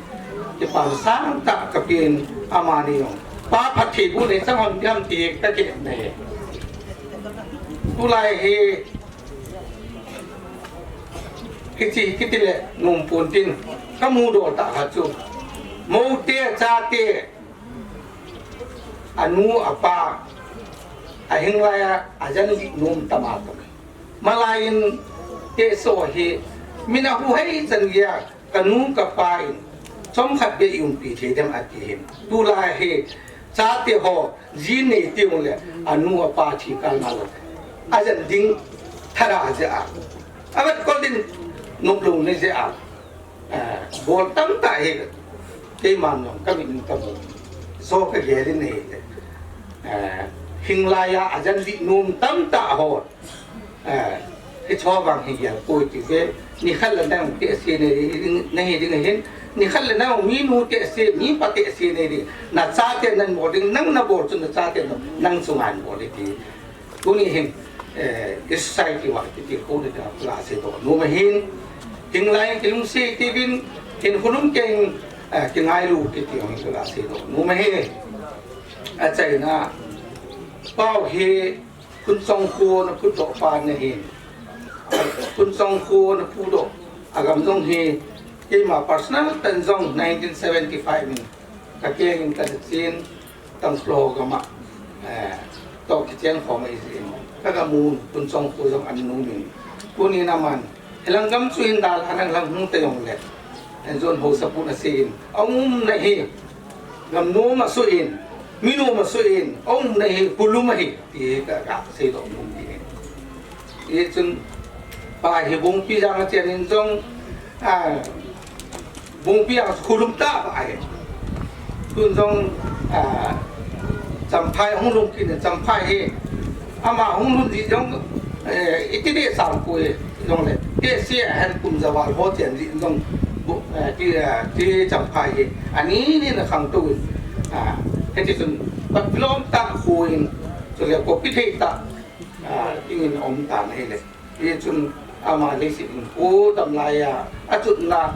kipa sangtah ka pen, amani jong pa phattheiboh nei chang hon ding ham ti ka kinepna ahi. Tulai hi hiche kiti le nom pon tin, ka mudol tah khat chu, mote chate, anu apa, ahinglai a ajan lih nom tama tama. Malai in tehse ho hi, min ahuhhei chan geiya, ka nu ka pa in chomkhat beh i umpi thei dem ati hin. Tulai hi, chate ho, ji nei teng le, anu apa thi kal nalou, ajan ding thara jeh a, avet kol ding noplou na jeh a, a, bol tamtah hi keiman jong ka mit in ka mu, so ka gel in ahile, a, hinglai a ajan lih nom tamtah ho, a, hicheho vang hi gel poi ti ve. Nikhat le nang tehse nei ding, nahi ding ahin, nikhat le nang minu tehse, mipa tehse nei ding, na chate nan bol ding, nang na bol chu na chate nang chunga an bol ding ti. Tuni hin, eh, i society uva kiti khu ni ta ka ga seidoh nom ahin, hinglai kilungset tiuvin, hinkho lungkeng, eh, kingailu kiti jong ka ga seidoh nom ahi. Achaina, pau hi Phunchong kho na phutdoh pa nahin, Phunchong kho na phutdoh agam jong hi, keima personal tah in jong nineteen seventy-five in ka keng in ka chen, Tangkhul ho gam a, eh, toh kicheng khom ahi jeh in, ka ga mun, Phunchong kho jong ana nom in. Tuni in aman, hilang gam chu hin dalha nang lang hung ta jong le, eh, jon haosapu na sei in, aumna hi, gam nom a suh in, Minu masuh in, ong na hi, kulum ahi, ti hi ka, ka sei doh mun ti hi. Hichun, pa hi Bungpi jang a chen in jong, a, Bungpi jang kulum ta pa hi. Tun jong, a, Champhai hung lhung kit in, Champhai hi, ama hung lhun ji jong, eh, iti di sam pui jong le, te si a hen kum javal ho chen ji jong, bu, eh, ti, eh, ti Champhai hi, ani ni na khang tu, a, hiti chun, pat lom ta khu in, chule kopi thei ta, a, tingin om ta na hi le. Hichun ama leiset hinkho dam lai a, achutna,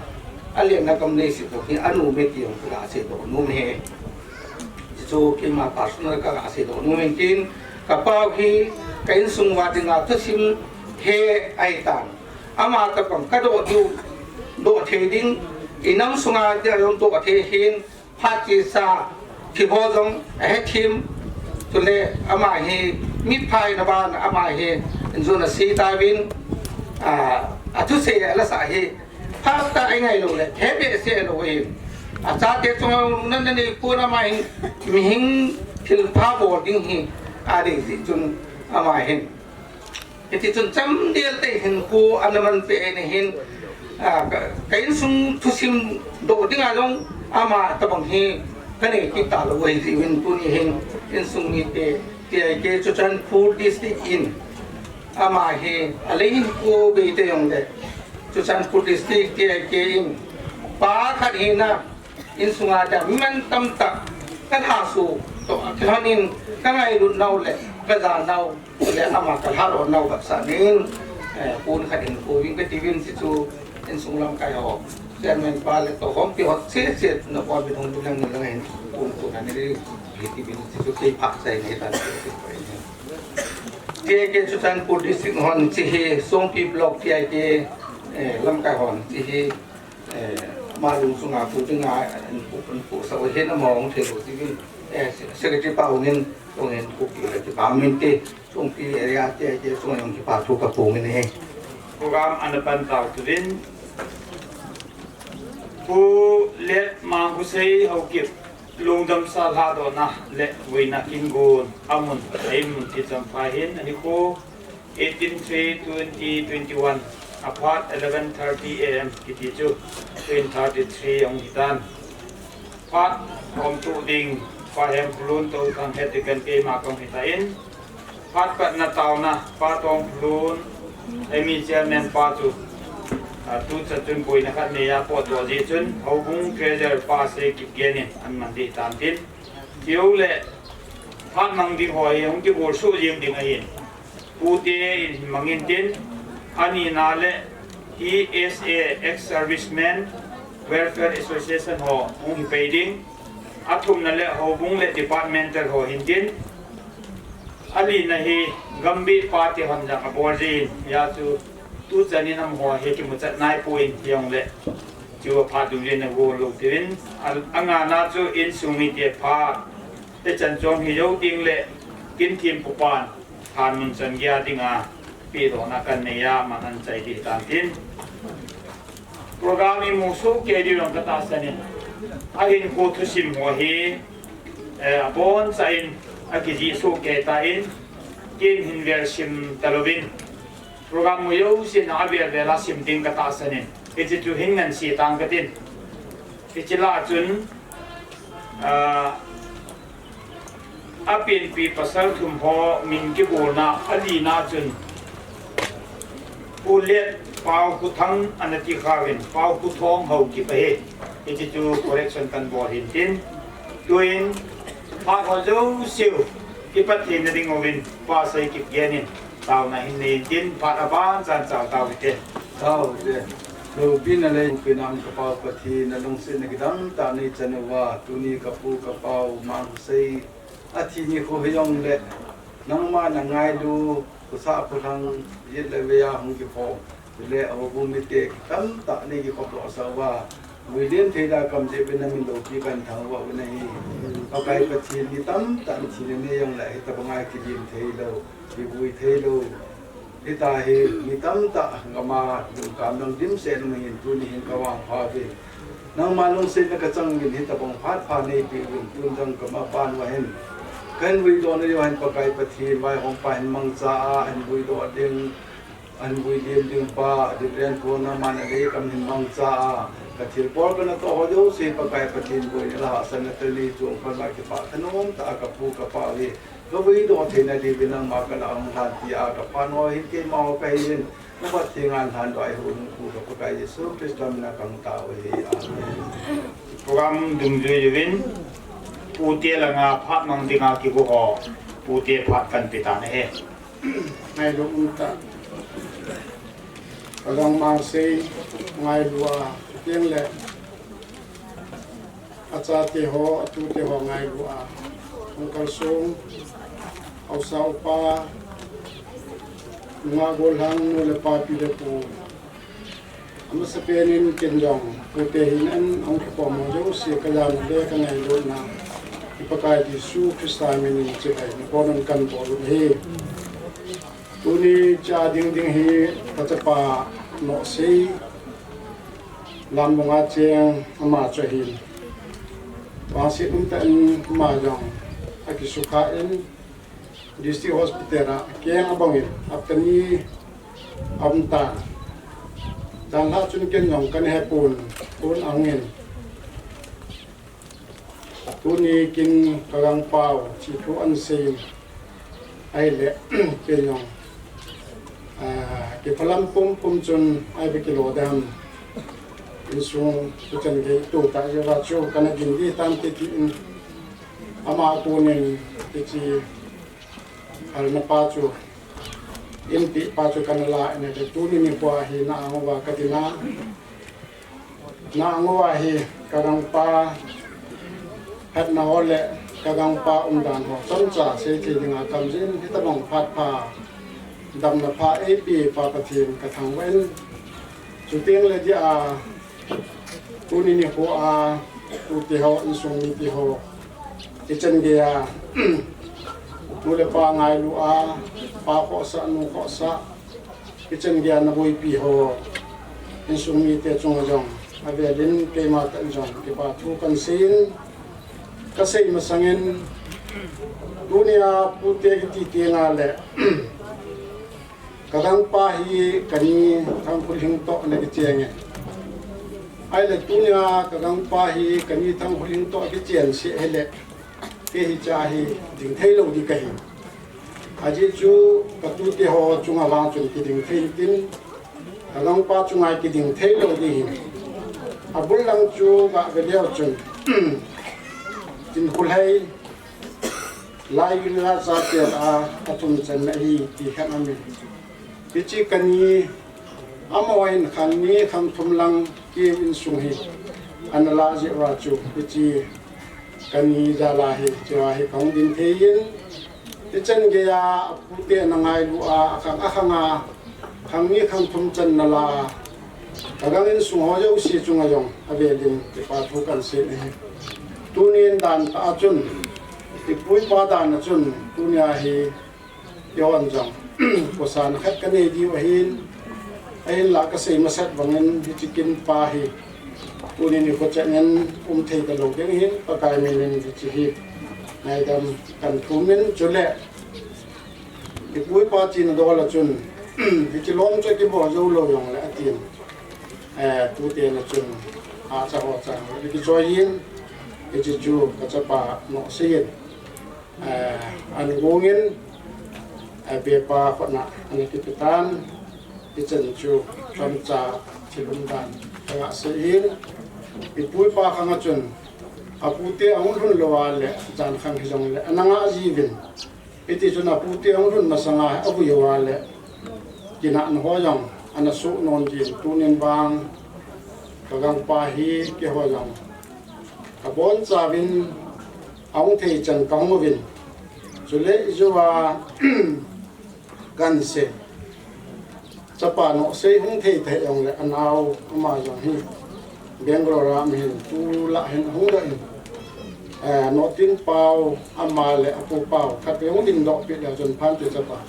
alenna gam leiset jong hi anom e ti jong ka sei doh nom e. Hichu keima personal ka, ka sei doh nom e tin, ka pau hi ka insung uva dinga thusim he ahi tan. Ama tabang ka doh diu, doh thei ding, inam sunga dia jong doh thei hin, phat chesa, thi ho jong, ahe thim, chule ama hi, mi phai na ban, ama hi, injun a si ta vin, a, a thusei a la sa hi, phat ta ai ngai lou le, he be se lou hi, a chate chung nan nan ni pu na ma hin, mihing thil pha bol ding hi, a dei si chun ama hin. Hiti chun chamdel te hinkho ana man pe na hin, a, ka, ka insung thusim doh dinga jong ama tabang hi ka nei kit ta lou ahi jeh in tuni hin insung mite T I K Churachandpur District in ama hi alei hinkho bei te jong le Churachandpur District T I K in pa khat hina Insunga dia mi man tamtah ka lhasu toh, kilhon in ka ngailut nau le ka ja nau le ama ka lhalo nau ka sa nin, eh, kun khat in ko vin ka ti vin si chu insung lamkai ho. Chairman pa le toh hom pi hot se se na ko bi thong lang lang hin kun ko na ni hi ti vin si chu kei phak sai ni ta. T I K Churachandpur District hon chi hi Songpi Block T I K, eh, lamkai hon chi hi Eh, ama lungsunga pu dinga, an pu, an pu sa o hin ama hung thei lou tivin, eh, se-, secretary pa unin, tung hin pu pi le kipa min te, tung pi area te, te tung hin kipa thu ka pu min he. Program ana pan tau tivin. Pu Let Mang Husei Haokip, lungdam sa lhadohna le vuina kin gon, amun, aimun ti Champhai hin, ani ko, eighteen three twenty twenty-one, aphat eleven thirty A M kiti chu, twenty thirty-three ahung hitan. Phat hom tu ding, Pa Hemkholun Touthang hetikan keima kong hitan. Phat patna taona, Pa Tongkholun, M E chairman pa chu, a, tu cha chun boina khat nei a po to ji chun, Houbung treasurer Pa Seikipgen in, an man di tan tin. Tiu le, phat mang ding ho hi, hung kibol su jing ding ahin. Pu te in mangin tin, ani na le T S A ex-servicemen Welfare Association ho hung hi pei ding, athumna le houbung le departmental ho hin tin, alina hi Gambih pa te hon jang abol jin, ya chu tu chanin am ho he kimuchat nai pu in hiong le, chu aphat dum jin ago lo tin, a, angana chu insung mi te pha, te chan chong hi jo ding le, kin thim pu pan, Thanmun chan gei a dinga, pi dohna kan nei a, man an chai di tan tin. Program i mu su ke di rong ka ta sanin. A hin ko thusim ho hi, eh, abon sa in, a kiji su ke ta in, kin hin vel sim ta lovin. Program mu yo sin a vel vel a sim ding ka ta sanin. Hichi chu hin ngan si tang ka tin. Hichi la chun, ah, A pianpi pasal thum ho min kibolna a lina chun Pu Let Pau Khuthang ana ti khauvin, Pau Khuthong Haokip ahi. Hichi chu correction kan bol hin tin. Tuin, phat ho jouse u, i Pathen na ding uvin, Pa Seikipgen in, taona hin nei in tin, phat aban chan chal tau hite. Tau hite. Loupina le, loupina um ka Pau Pathen, na lungsetna kidang tah nei chan uva, tuni ka pu ka pau, Mang Husei, athi nikho hi jong le, nangma na ngailu, khosah kholhang, jet le vei a hung kiphong, le a houbung mite tamtah nei kikhop doh sa uva, vui len thei da kam jeh uvin na min loupi kan thang uva u na hi. Pakai Pathen ni tamtah ni thina nei jong le, hitabang a kilim thei lou, kivui thei lou. Hita hi mi tamtah gam a lungkham dang dimset um hin tuni hin ka vangpha uve. Nangma lungsetna kachang uvin, hitabang phat pha neipeuvin, tun jong kamapan uva hin kahin vuidoh nadiu hin Pakai Pathen vaihompa hin mangcha a, ahin vuidoh ding, ahin vuilim ding pa, Reverend Paul nangman adei kam hin mangcha a, kathilbol kanatoh ho jouse Pakai Pathen boina le hahsatna teni chungpan uva kipah thanom tah a kapu kapa uve. Kavuidoh theina diuvin nangma kanah hung lhan tia kaphan ho hin keima ho kahiuvin, naphat thenga lhan uva eihung pu ka Pakai Jesu Christa mina kahung tao ahi. Amen. Program dungjui uvin, pute langa phat mang dinga kigo ho, pute phat kahin pe tan ahi. Ngailut umtah, kagangmang sei ngailu a, chuteng le achate ho, atute ho ngailu a, Uncle Song, haosa upa, nungah gollhang nu le pa, pi le pu, amasapen in ken jong pute hinan ahung kikhom ho jouse kajana le kangailutna i Pakai Jesu Christa minin chibai nikho nun kahin bol u ahi. Tuni cha ding ding hi kachapa Nohsei, Lambunga cheng ama chu ahin. Vangset umtah in ama jong akisukha in District Hospital a keng abang in hapta ni aum tan. Janlhah chun ken jong kana hepon, kon ahung in. Tuni kin kagangpau chithu ahin sei in, ahile ken jong, ah, kiphalam pumpum chun ahi ve, kilo dam insung kichan gei tu tah jeh uva chu kana gin ding tante tin, ama konin hiche halna pa chu, inpi pa chu kana la in, tuni nikho hi na-ang uva kadin a, na-ang uva hi kagangpa hetna ho le kagangpa umdan ho chomcha seithei dinga kamjin, hitabang phat pha, damna pha eipe pa Pathen kathangvah in. Chuteng le dia, tuni nikho a, tute ho, insung mite ho, ichan geiya nu le pa ngailu a, pa khohsah, nu khohsah, ichan geiya naboipi ho, insung mite chunga jong avel in keima tah in jong kipa thu kahin sei in, kasei masang in, tunia pute kiti tenga le, kagangpa hi kani Thangkhulhing toh ana kicheng e. Ahile tunia kagangpa hi kani Thangkhulhing toh akichen seh hile, kei hiche a hi ding thei lou ding kahi. Ajeh chu katute ho chunga vang chun kiding thei tin, kagangpa chunga kiding thei lou ding ahi. Abul lang chu gah ve leu chun, Chinkholhei, Laigil a chate a, athum channa ahi ti khat aumin. Hiche kani, amaho hin khang ni khang thum lang keiho insung hi ana lah jeh uva chu, hiche kani jal a hi, chua hi kahung ding thei in, hichan geiya apute ana ngailu a, akhang akhang a, khang ni khang thum channa la a, kagang insung ho jouse chunga jong avel in kipa thu kahin sei in ahi. Tunin dan tah a chun, ipu ipa dan a chun, tunia hi eihon jong kosan khat kanei diu ahin, ahinla kasei masat bangin hiche kin pa hi tuni nikho chan in um thei talou ding ahin, Pakai min in hiche hi ngaidam kahin thum in, chule ipu ipa chena dol a chun, hiche lom chu kibol jou lou jongle atin, eh, tute na chun, acha ho chan le kichoi in, hiche chu kachapa Nohsei in, eh, ana gong in, eh, bepa khut na ana kipe tan, hichan chu chomcha thil umdan kagah sei in, ipu ipa khang a chun, apute ahung lhun lou a le, jan khang hijongle ana ngah jiuvin. Hiti chun apute ahung lhun masanga avui uva le, kinahna ho jong ana soh nom jin, tunin vang kagangpa hi keiho jong kabonchauvin ahung thei chan kahung uvin. Chule ijouva kahin sei, chapa Nohsei hung thei thei jongle anao ama jong hi Bangalore a um ahin, tulai hin ahung doh in, eh, Nohtinpau ama le apupau khatvei hung dingdoh peh leu chun phante chapa,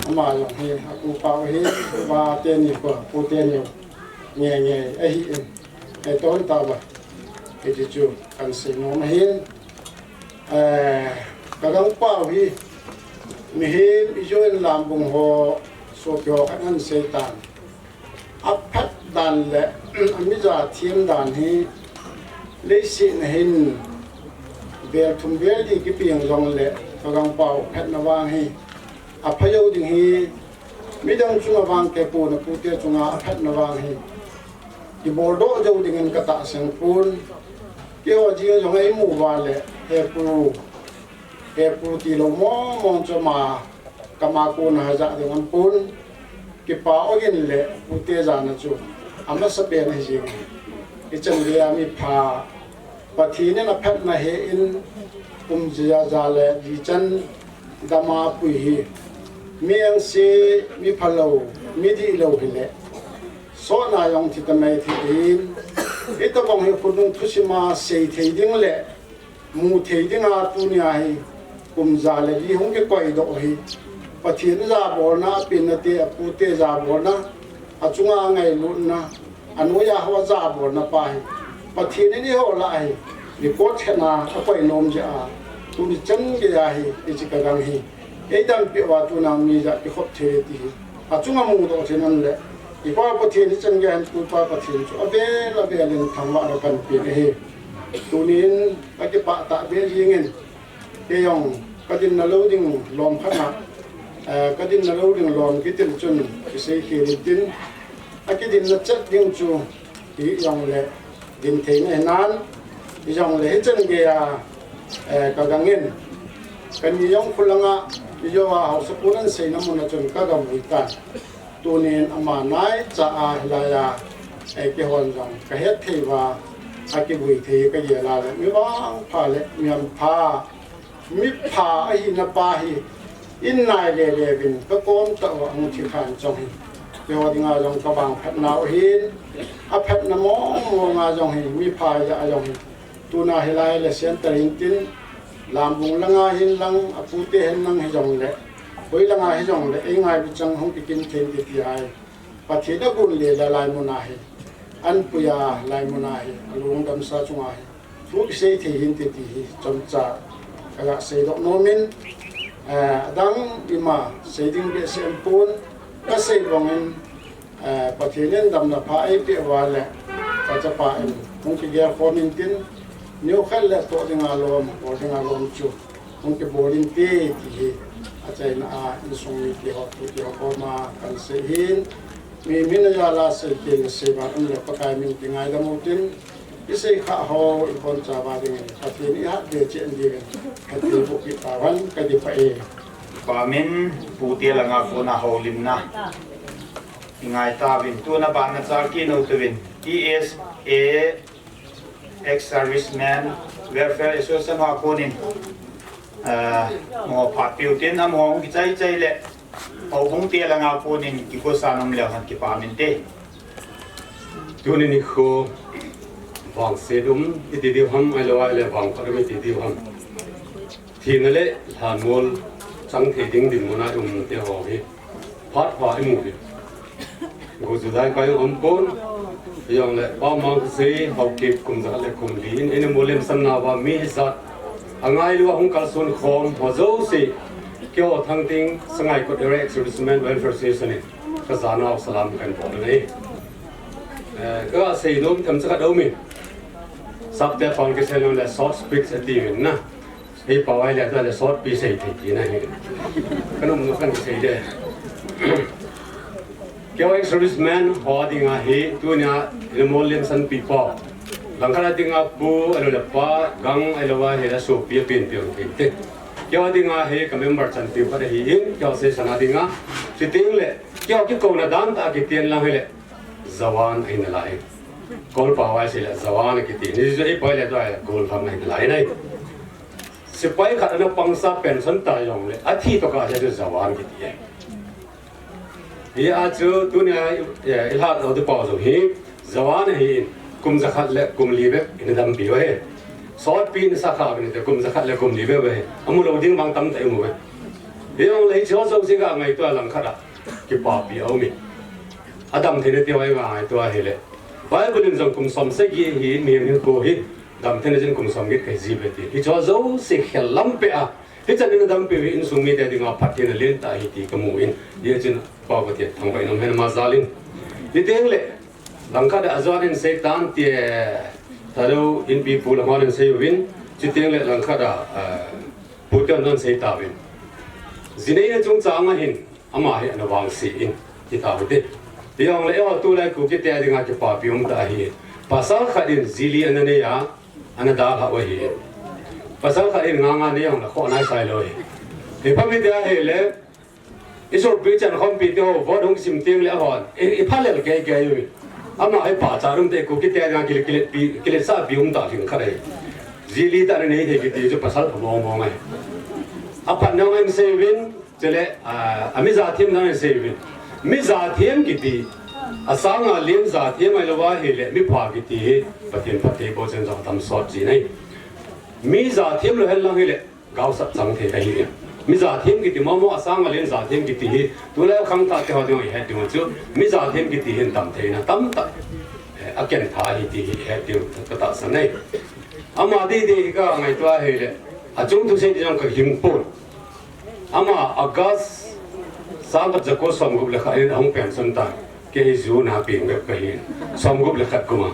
ama jong hi apupau hi, va teni khu, pu teni nge nge ahin. Eiton tava. Iti chu kan sei nom ahin. Eh, ka gangpau hi mihem ijou in lambung ho, sopi ho khat in asei tan. Aphat dan le amija thiem dan hi leiset a hin vel thum vel li kipeng jongle ka gangpau phatna vang hi apha jou ding hi midang chunga vang kei pon apute chunga aphatna vang hi kiboldoh jou dingin ka tahsan pon. Keiho jeng jong eimu uva le hepu, hepu tilou mong mong chu ama kama kona hajah ding ampon. Kipa ogin le pute jana chu amasapen ahi jeng. Ichan geiya mipha Pathen in aphatna he in kum ja ja le li chan dama pui hi mi engse, mi phalou, mi dihlou hile sotna jong thi tamai thi in, hitobang hi khonung thusima sei thei ding le mu thei dinga tunia hi kum ja le li hung kikoidoh hi Pathen jabolna, apenna te, apute jabolna, achunga ngailutna, anoiya ho jabolna pa hi Pathen in eiho lah a hi record khat na akoi nom jeh a tuni chan geiya hi hiche ka gang hi eidam peh uva tuna mi ja kikhop thei ti hi achunga mudoh thei nom le, ipa Pathen hichan geiya hin tupa Pathen chu avel avel in thangvahna kahin pe ahi. Tunin kakipah tahbeh jingin, kei jong kadinna lou ding lom khat na, eh, kadinna lou ding lom kitil chun kisei khel intin, akidinna chet ding chu hijongle din theina hinan, hijongle hichan geiya, eh, ka gangin, kani jong khulanga, ijou a haosa pon ahin seina muna chun ka gam ui tan. Tunin ama naicha a hilaiya, eh, keihon jong kahet thei uva, akivui thei kagel a le, mi vangpha le mi hampha, mipha ahina pa hi in nai lele uvin kakom tah uva ahung thi khan jong hi keiho dinga jong kavangphat nau ahin, aphatna mong monga jong hi mipha jeh a jong hi tuna hilai le center intin, lambung langa hin lang, apute hin lang hijongle, hoi langa hijongle, eingailu chang hung kikin thei in kiti ahi. Pathen agun le la laimun a hi, anpuiya laimun a hi, alungdamsa chunga hi thu kisei thei hinte ti hi chomcha kaga seidoh nomin, eh, adang ima sei ding behseh umpon, kasei bangin, eh, Pathen in damna pha eipeh uva le kachapa in hung kigel khom intin, neokhat le toh dinga lom, bol dinga lom chu hung kibol inte ti hi achaina a insung mite ho, tute ho koma kahin sei ahin, mi min ajal a sei kei nasei vang umle Pakai min kingaidam utin, isei khah ho ibonchauva dingin Pathen in ihat be cheh diuvin phatthei boh peh tauvin kakipah e. Pamin, pute langa kona houlimna ingai tauvin, tuna banna chal kit uvin, E S A Ex-Servicemen Welfare Association ho a konin, eh, mo phat piu tin, amaho hung kichai chai le, houbung te langa konin kikoisan um leu hen kipah inte. Tuni nikho vangset um iti diu ham, ahilou le vangphat um iti diu ham. Thina le lhanmol chang thei ding dinmun a i um te ho hi phat pha i mu hi. Go July ka jong um pon. Hijongle Pa Mang Khosei Haokip kum jakhat le kum li in eina molhemsan nauva mi hijat a ngailu a hung kalson khom ho jouse, keiho Thangting Sangaikot Area Ex-Servicemen Welfare Association in ka janau salam kahin bol ahi. Eh, ka seinom themcha khat aum in. Sapte pang kisei nom le short speech ati uvin na. Hei pao ahile tua le short pi sei thei tina hi. Ka nom nom kahin sei de. Keiho ex-servicemen ho dinga hi tunia eina molhemsan pi pa, langkhat a dinga pu, ahilou le pa, gang, ahilou ahile sopi apen pen thei te. Keiho dinga hi ka member chanpiu khat ahin, keiho seisan a dinga, chuteng le keiho kikouna dan tah a kiti in lang hile, Jawan ahi nalai. Kolpa vai sei le Jawan akiti. Ni jui pai le tua gollhang ahi nalai nai. Sepai khat ana pangsa pension ta jongle athi toh kah a chu Jawan kiti e. Hia chu tunia, eh, i lhah u te pau jong hi Jawan ahin, kum jakhat le kum li bep eina dampi u ahi. Sotpi in sa kha uvin te, kum jakhat le kum li bep ahi. Amu lou ding vang tamtah i mu e. Hijongle hiche ho jouse ka ngaito a langkhat a kipapi aum in. Adam theina ti ho i ngaito ahile, Bible in jong kum som sagi hi mihem hinkho hi damtheina jin kum som get kahi jiuve ti. Hiche jouse khel lam peh a, hichan in adampiu hi insung mite dinga phattheina lentah ahi ti kamu in. Hijeh chun Pa Pathen thangvah in um hen ama jal in. Hiteng le, langkhat a John in seitan ti, Thadou Inpi pu lam hon in sei uvin, chuteng le langkhat a, eh, Pu Tion in sei tauvin. Ji neina chungchang a hin, ama hi ana vangse in, ti taute. Hijongle eiho tulai Kukite dinga kipapi um tah ahi. Pasal khat in ji li ana nei a, ana dalhah u ahi. Pasal khat in nga nga nei jongle khoh nai sai lou ahi. Hi pha mite ahile, isopi chan khompi te ho, vote hung sim teng le ahon, i, i phalel kei kei u. Ama hi pachat um te Kukite dinga kile, kile pi, kiletsahpi um tah lhing khat ahi. Ji li tah ana nei thei kiti chu pasal pha mong mong ahi. Aphat nung in sei uvin, chule, a, a mi jathem nung in sei uvin. Mi jathem kiti, asanga len jathem ahilou ahile, mi pha kiti hi, Pathen phatthei boh chen jong tam sot ji nei. Mi jathem lou hen lang hile, gaosap chang thei ahi. Mi jathem kiti momo asanga len jathem kiti hi, tulai khangthah te ho dinga i het diu chu, mi jathem kiti hin damtheina tamtah, eh, aken tha ahi ti hi het diu katahsan ahi. Ama deidei hi ka ngaito ahile, achung thusei ti jong ka gingpon. Ama August, sangkhat jako somgup le khat in ahung pension tan. Kei hi June a peng bep kahin. Somgup le khat kum a.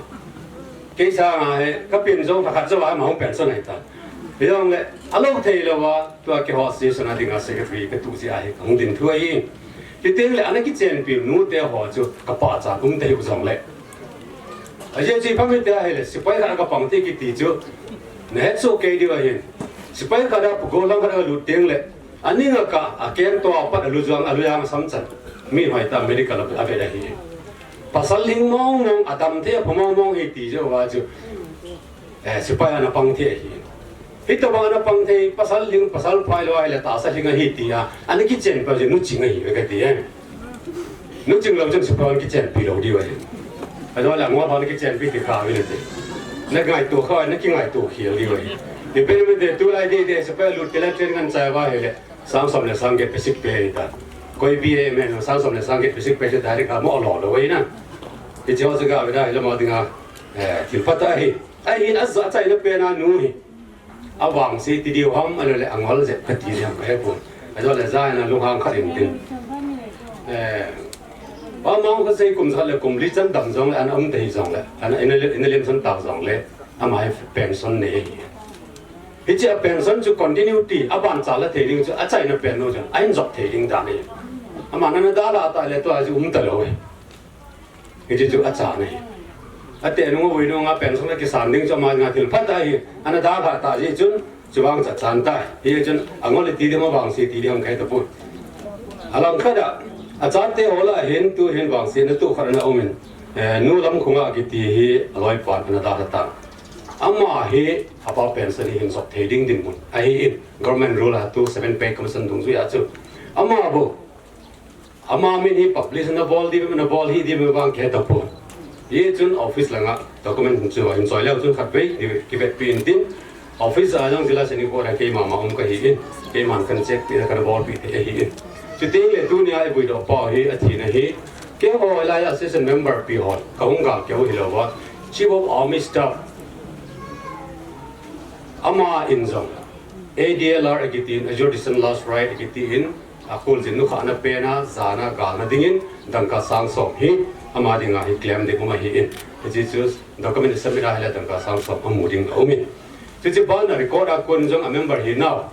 Kei sanga hi, ka pen jou, lha khat jou a ama hung pension ahi tan. Hijongle, alou thei lou a, tua keiho association a dinga secretary katu jeh a hi kahung ding thu ahi. Hiteng le, ana kichenpi nute ho chu, ka pachat um tah hiu jongle. Ajeh chu i pha mite ahile, sepai khat a kapang thei kiti chu, na het soh kei diu ahin. Sepai khat a gollhang khat a lut teng le, aning a kah, akeng to apat, alu jang, alu jang asam chan. Mi hoitah medical a avet ahi. Pasal lhing mong mong, adam thei, apha mong mong hi ti jeh uva chu, eh, sepai ana pang thei ahi. Hitobang ana pang thei, pasal lhing, pasal pha ahilou ahile tahsa lhing ahi tia, ana kichen peh jeh nu ching ahi ve kati e. Nu ching lou chun sepai hon kichenpi lou diu ahi. Ahilou le angol hon kichenpi ti kha ve le ti. Na ngaito kha, na kingaito khel diu ahi. Ti pen me de tulai deidei sepai lut tile train ngan chai uva ahile. Sang som le sang get pe sik pe ahi ta. Koi B A M no sang som le sang get pe sik pe chu direct a mo lo lou ahi na. Hiche ho chu ga ve da ahile mo dinga, eh, thil pha tah ahi. Ahin aja achaina pen a nu hi. Avangse ti diu ham, ahilou le angol jep kha ti diu ham, ka he pon. Ahilou le ja in alunghang khat in tin. Eh, pa mang kha sei kum ja le kum li chan dam jongle, ana um thei jongle, ana ina le, ina lemson tau jongle, ama hi pension nei ahi. Hiche a pension chu continuity, aban cha la thei ding chu, achaina pen nu chun, ahin jop thei ding dan ahi. Ama nana dalha tah le tua chu um talou e. Hiche chu acha ahi. Ate nung avui nung a pension akisan ding chu ama dinga thil pha tah ahi. Ana dalha tah jeh chun, chuvang cha chan tah. Hichun angol le ti ding, avangse ti ding ham ka he tapon. Alangkhat a, achate ho lah a hin tu hin vangse na tu khat ana um in. Eh, Nu Lamkhunga kiti hi aloipan ana dalha tan. Ama hi apa pension hi hin jop thei ding dinmun ahin. Government rule a tu seven pay commission dungjui a chu. Ama bou. Ama min hi publish ana bol diu, ana bol hih diu vang ka he tapon. Hichun office langa document chu hin choi leu chun khatvei kivetpi in tin. Office a jong jila seni ko ra keima ma um kahi in. Keiman kan check pi, kan bolpi thei ahi in. Chuteng le tunia i vuidoh pau hi athina hi. Keiho lai association member pi hon kahung gal keu hilou va. Chief of Army Staff. Ama in jong A D L R akitin, adjudication last right akitin, akholjin nukhahna pen a, jana galna dingin, dangka sang som hi, ama dinga hi claim ding um ahin. Hiche chu document submit ahile dangka sang som amu ding aum in. Chuche bana record a kon jong a member hinau.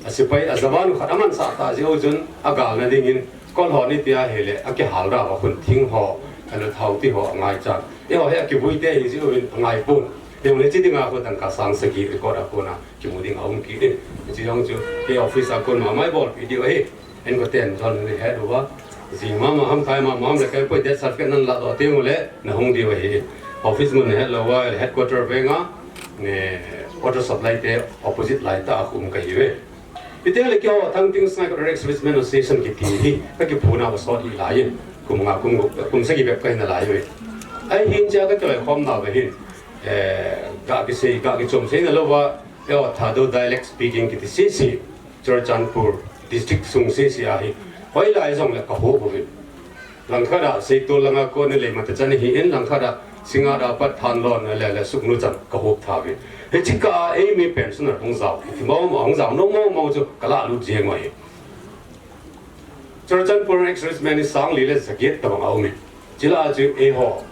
Asepai, ajawan khat amansah tah jeh u chun, agalna dingin, kol ho ni tia hile, akihal rau a khun thing ho, alu thao ti ho angai chan. Eiho hi akivui te hi jeh uvin angai pon. Hijongle chi dinga khu dangka sang sagi record a kona kimu ding aum kit in. Chi jong chu kei office a kon mama i bolpi diu ahi. Inkoten jong ni het uva. Jing mama ham, thai mama ham le kei poi death certificate nan ladoh teng ule na hung diu ahi. Office mun na het lou uva, headquarter veng a, ne, water supply te opposite lai tah a um kahi uve. Hiteng le keiho Thangting Sniper Ex-Servicemen Association kiti hi, ka kiphuna va sot hi lai in, kum nga, kum gup, kum sagi bep kahi nalai uve. Ahin chea ka kiloikhom nauva hin, eh, ka kisei, ka kichom sei na louva, eiho Thadou dialect speaking kiti sese, Churachandpur district sung sese ahi, hoilai jongle ka hou uvin. Langkhat a Seitol langa kon a Leimatachan ahin, langkhat a Singngat apat Thanlon le, le Sugnu chan ka hop tha uvin. Hiche kah a eimi pensioner hung jao, hiti mong mong, hung jao nom mong mong chu ka lah lut jeng u ahi. Churachandpur ex-serviceman hi sang li le jaget tabang a um in. Chule chu eiho,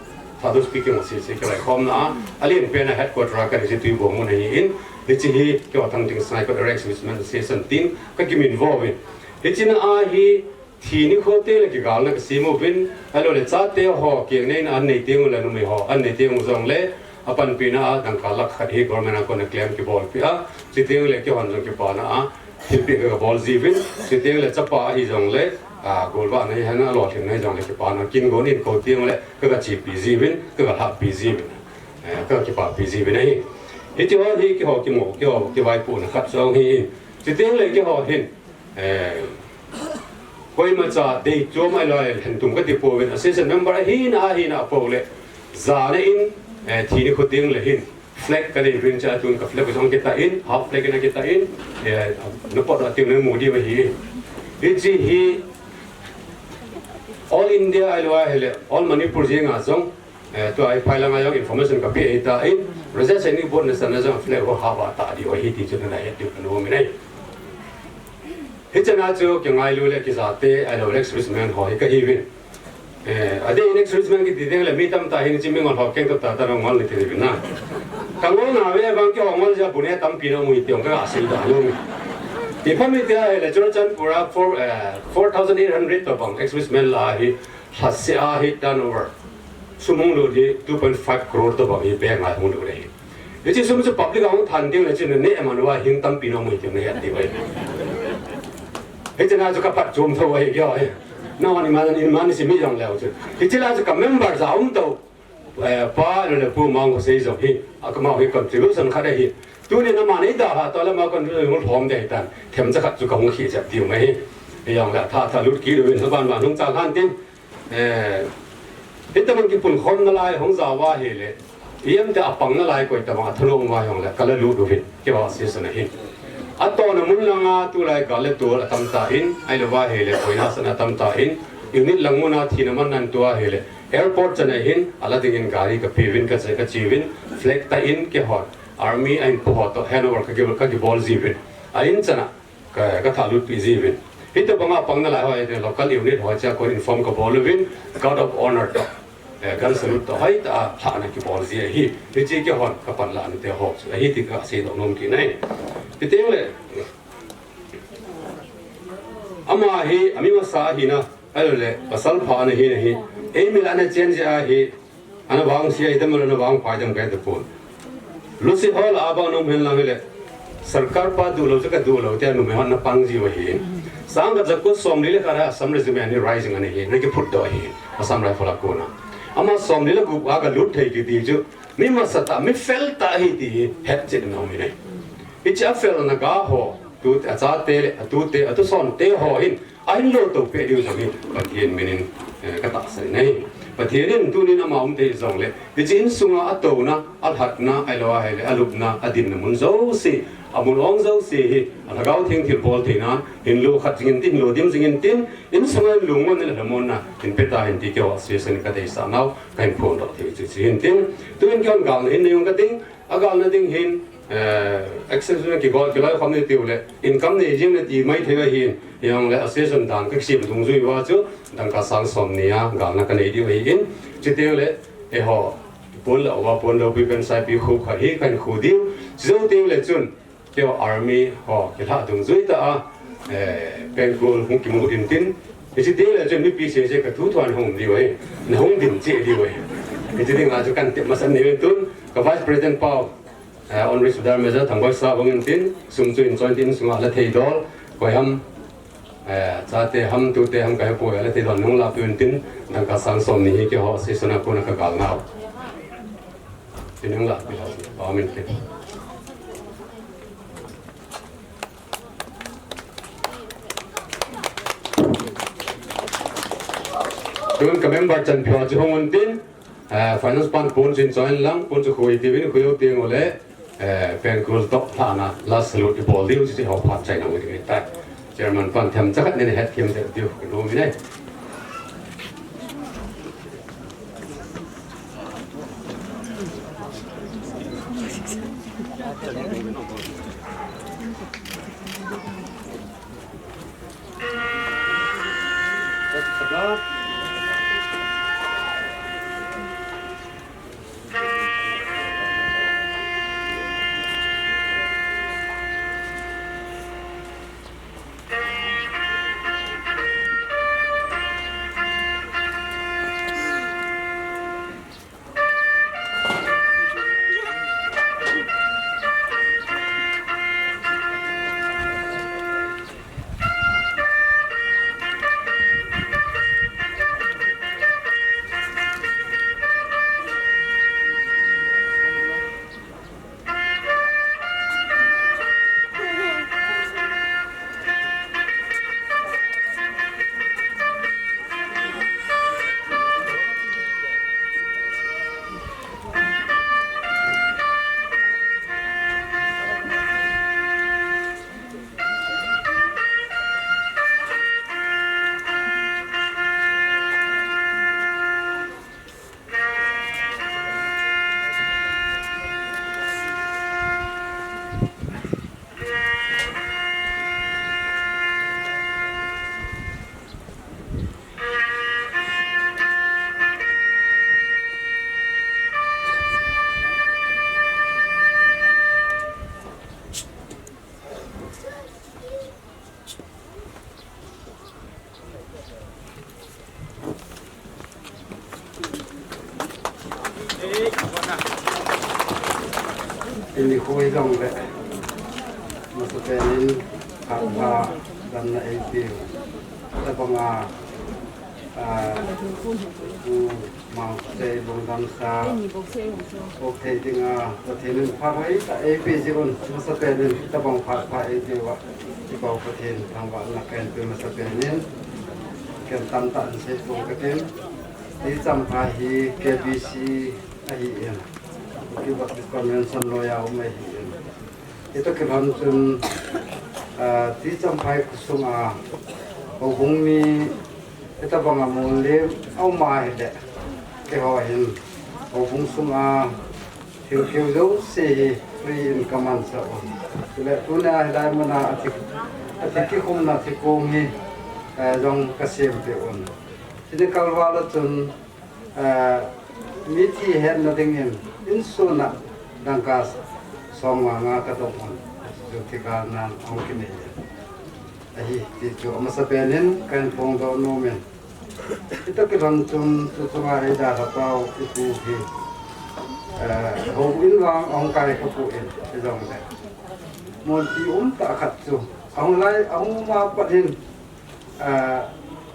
Thadou speaking association kiloi khomna a, alen pen a headquarter a ka hi chu Tuibong mun ahi in, hiche hi keiho Thangting Saikot ex-serviceman association tin ka kiminvo uvin. Hiche na a hi thi nikho teng le kigalna ka sem uvin, ahilou le chate ho keng neina an nei teng le numei ho an nei teng jong le, a panpina a dangka lakh khat hi government a kona claim kibolpeh a, chuteng le keihon jong kipana a, thilpeh ka bol jiuvin, chuteng le chapa ahi jong le, a, golvah na hi hen a lolhing na hi jong le kipana, kin gon in kou teng le, ka ka chepi jiuvin, ka ka lhahpi jiuvin, eh, ka ka kipapi jiuvin ahi. Hiti ho hi keiho kimu, keiho kivaipohna khat jong hi in. Chuteng le keiho hin, eh, koima cha dei chom ahilou le lhentum ka ti pouvin, association member ahina, ahina pou le, jana in, eh, thi nikho teng le hin, flag ka nei uvin, chua tun ka flag jong kitah in, half flag in akitah in, eh, na pot a teng na mu diu ahi. Hiche hi All India ahilou ahile, All Manipur jeng a jong, eh, tua hi phai lang a jong information ka pe ahi tan, Raja Sainik Board na san a jong flag ho half a tah diu ahi ti chu na het diu ka nom in ahi. Hichan a chu kingailu le kijate, ahilou le ex-serviceman ho hi ka hi uvin. Eh, adeh in ex-serviceman kiti teng le mi tamtah hin hiche mi ngol ho keng tah tah a ngol ni ti uvin na. Ka ngol na ve vang keiho ngol jeh a bu ne tampi na um u hi ti jong ka sei da nom. Ipi ham iti ahile Churachandpur a four, eh, four thousand eight hundred tobang ex-serviceman lah a hi lhaseh a hi turnover. Sum hung lut hi two point five crore tobang hi bank a hung lut ahi. Hiche sum chu public a hung than ding le chu na neh man uva hin tampi na um u hi ti na het diu ahi. Hiche na chu ka phatchom tho ahi keiho hi. Nangho in man, in man sei mi jong leu chu. Hiche la chu ka member ja um tou, eh, Pa le, le Pu Mang Khosei jong hi, a ka mau hi contribution khat ahi. Tuni na ma nei da ha to le ma contribution hung lhom ding ahi tan. Themcha khat chu ka hung khih jep diu mai hi. Hijong le tha tha lut kit uvin, aban ban hung chal han tin. Eh, hitabang kipunkhom nalai hung jao uva ahile, ijem tia pang nalai koi tabang a thanom uva jong le, ka la lut uvin, keiho association a hin. Atohna mun lang a tulai gal le tol atam tan, ahilou uva ahile, koina san atam tan, unit lang mun a thina man nan tua ahile, airport chan a hin, ala ding in gari ka pe uvin, ka che, ka che uvin, flag tah in, keiho, army a in pu ho toh handover ka ki, ka kibol jiuvin. A in chan a, ka, ka tha lut pi jiuvin. Hitabang a pang nalai ho hi, local unit ho cha kon inform ka bol uvin, guard of honor toh, eh, gun salute toh, hoitah a lhahna kibol ji ahi. Hiche keihon ka panlahna te ho chu ahi ti ka seidoh nom kit nai. Ti teng le, ama hi, ami masa ahina, ahilou le, pasal pha ana hi, ana hi. Eimi lah a ana chen jeh a hi, ana vangse a idam le ana vangpha idam ka he tapon. Lusi hol a bang nom hen lang hile. Sarkar pa duh lou chu ka duh lou tia numei hon ana pang jiu ahi. Sang khat ja ko som li le khat a Assam Regiment hi rising ana hi, ana kiphutdoh ahi. Assam Rifle a kona. Ama som li le gup a ka lut thei kiti chu. Mi masatah, mi feltah ahi ti hi het chet in aum in ahi. Hiche a felna ga ho, tu, achate le, atute, atuson te ho hin, ahin lo to peh diu jong hi Pathen min in, eh, ka tahsan in ahi. Pathen in tunin ama um thei jongle, hiche insunga atouna, alhatna, ahilou ahile, alupna, adinna mun jouse, amun ong jouse hi, alhagao theng thilbol theina, hin lo khat jing intin, hin lo dim jing intin, insunga in lungmonna le lhamonna, hin peta hin ti keiho association ka deisah nau, ka hin phondoh thei chu chu hin tin. Tuin keihon galna hin nei ung ka ting, agalna ding hin, eh, exception kigol, kiloikhom nei tiu le, income nei jing nati maithei ahin, hijongle association dan ka kisem dungjui uva chu, dangka sang somni a galna ka nei diu ahin, chutiu le, eiho, pon le uva pon loupui pen saipi khup khat hi ka hin khu diu, chujou tiu le chun, keiho army ho kilhah dungjui tah a, eh, Pengkul hung kimu intin, hiche tiu le chun mipi sese ka thu thuan hung diu ahi, na hung din cheh diu ahi. Hiche dinga chu kan tep masat nei uvin tun, ka Vice President pau, eh, Honorary Sudar Major Thangboi Sir hung intin, sum chu in choi intin, sunga la thei dol, koi ham, eh, chate ham, tute ham ka hepoi, la thei dol nung la pu intin, dangka sang somni hi keiho association a kona ka gal nau. Tinung la pi ho, amen tin. Tun ka member chanpia chu hung un tin, eh, finance pan pon chin choi lang, pon chu khui tivin, khui u teng ule, eh, Pengkul toh lhahna last salute ibol diu, chu ho phat chai nau ding tai. Chairman pan themcha khat nei het them diu, ka nom in ahi. Ini khu hi jong le, masapen in, phat pha, damna eipeu. Tabang a, a, u, Mangte, lungdam sa, ok thei ding a, Pathen in phat hoi tah eipeh jeh un, masapen in, tabang phat pha eipeu a, i Pa u Pathen thangvahna kahin pe masapen in, ken tamtah in sei pong katin, Ti Champhai hi K B C ahin, Kuki Baptist Convention noiya um ahin. Hitoh kilhon chun, ah, Ti Champhai khosung a, houbung mi, hitabang a mun lim, aum ahile, keiho hin, houbung sunga, thil keu jouse hi, free in kamansah un. Chule, tunia hilai muna, athi, athi kikhumna thikong hi, eh, jong kasem peh un. Chuni kalval a chun, eh, mithi hetna dingin, insung a dangka somnga nga kadong un, chu thikal nan ahung kinei in. Ahi, ti chu amasapen in kahin phongdoh nom in. Hitoh kilhon chun, tu chunga eidalha pau, ipu hi, eh, houin vang ahung kai khapon, hijongle. Munpi umtah khat chu, ahung lai, ahung ma pat in, ah,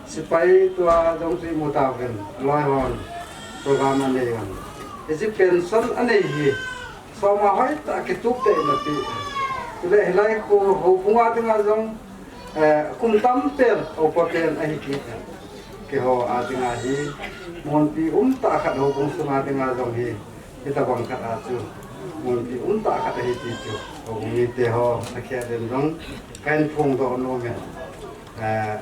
sepai tua jong chu imu tauvin, aloi hon program anei un. Hiche pension anei hi, soma hoitah kitup tei napi. Chule hilai khu houbung a dinga jong, eh, kum tam pen, upa pen ahi kit in. Keiho a dinga hi, munpi umtah khat houbung sunga dinga jong hi, hitabang khat a chu, munpi umtah khat ahi ti chu, houbung mite ho, sakhi a din jong, kahin phongdoh nom in. Eh,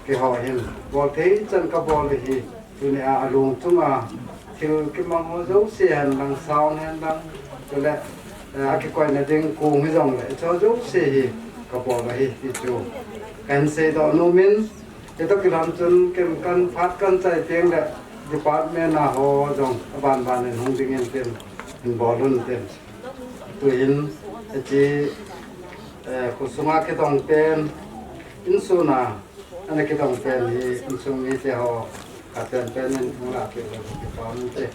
keiho hin, bol thei chan kabol hi, tunia alung chunga, thil kimang ho jouse hen lang, sound hen lang, chule, eh, akikoina ding kong hijongle, hicheho jouse hi, kabol ahi, ti chu, kahin seidoh nom in, hitoh kilhon chun, ken kan phat kan chai teng le, department a ho jong, aban ban in hung ding in tin, hin bol un tin. Tuhin, hiche, eh, khosunga kidong pen, insung a, ana kidong pen hi, insung mite ho, khat pen pen in, hung lah kit le, kipah um inte.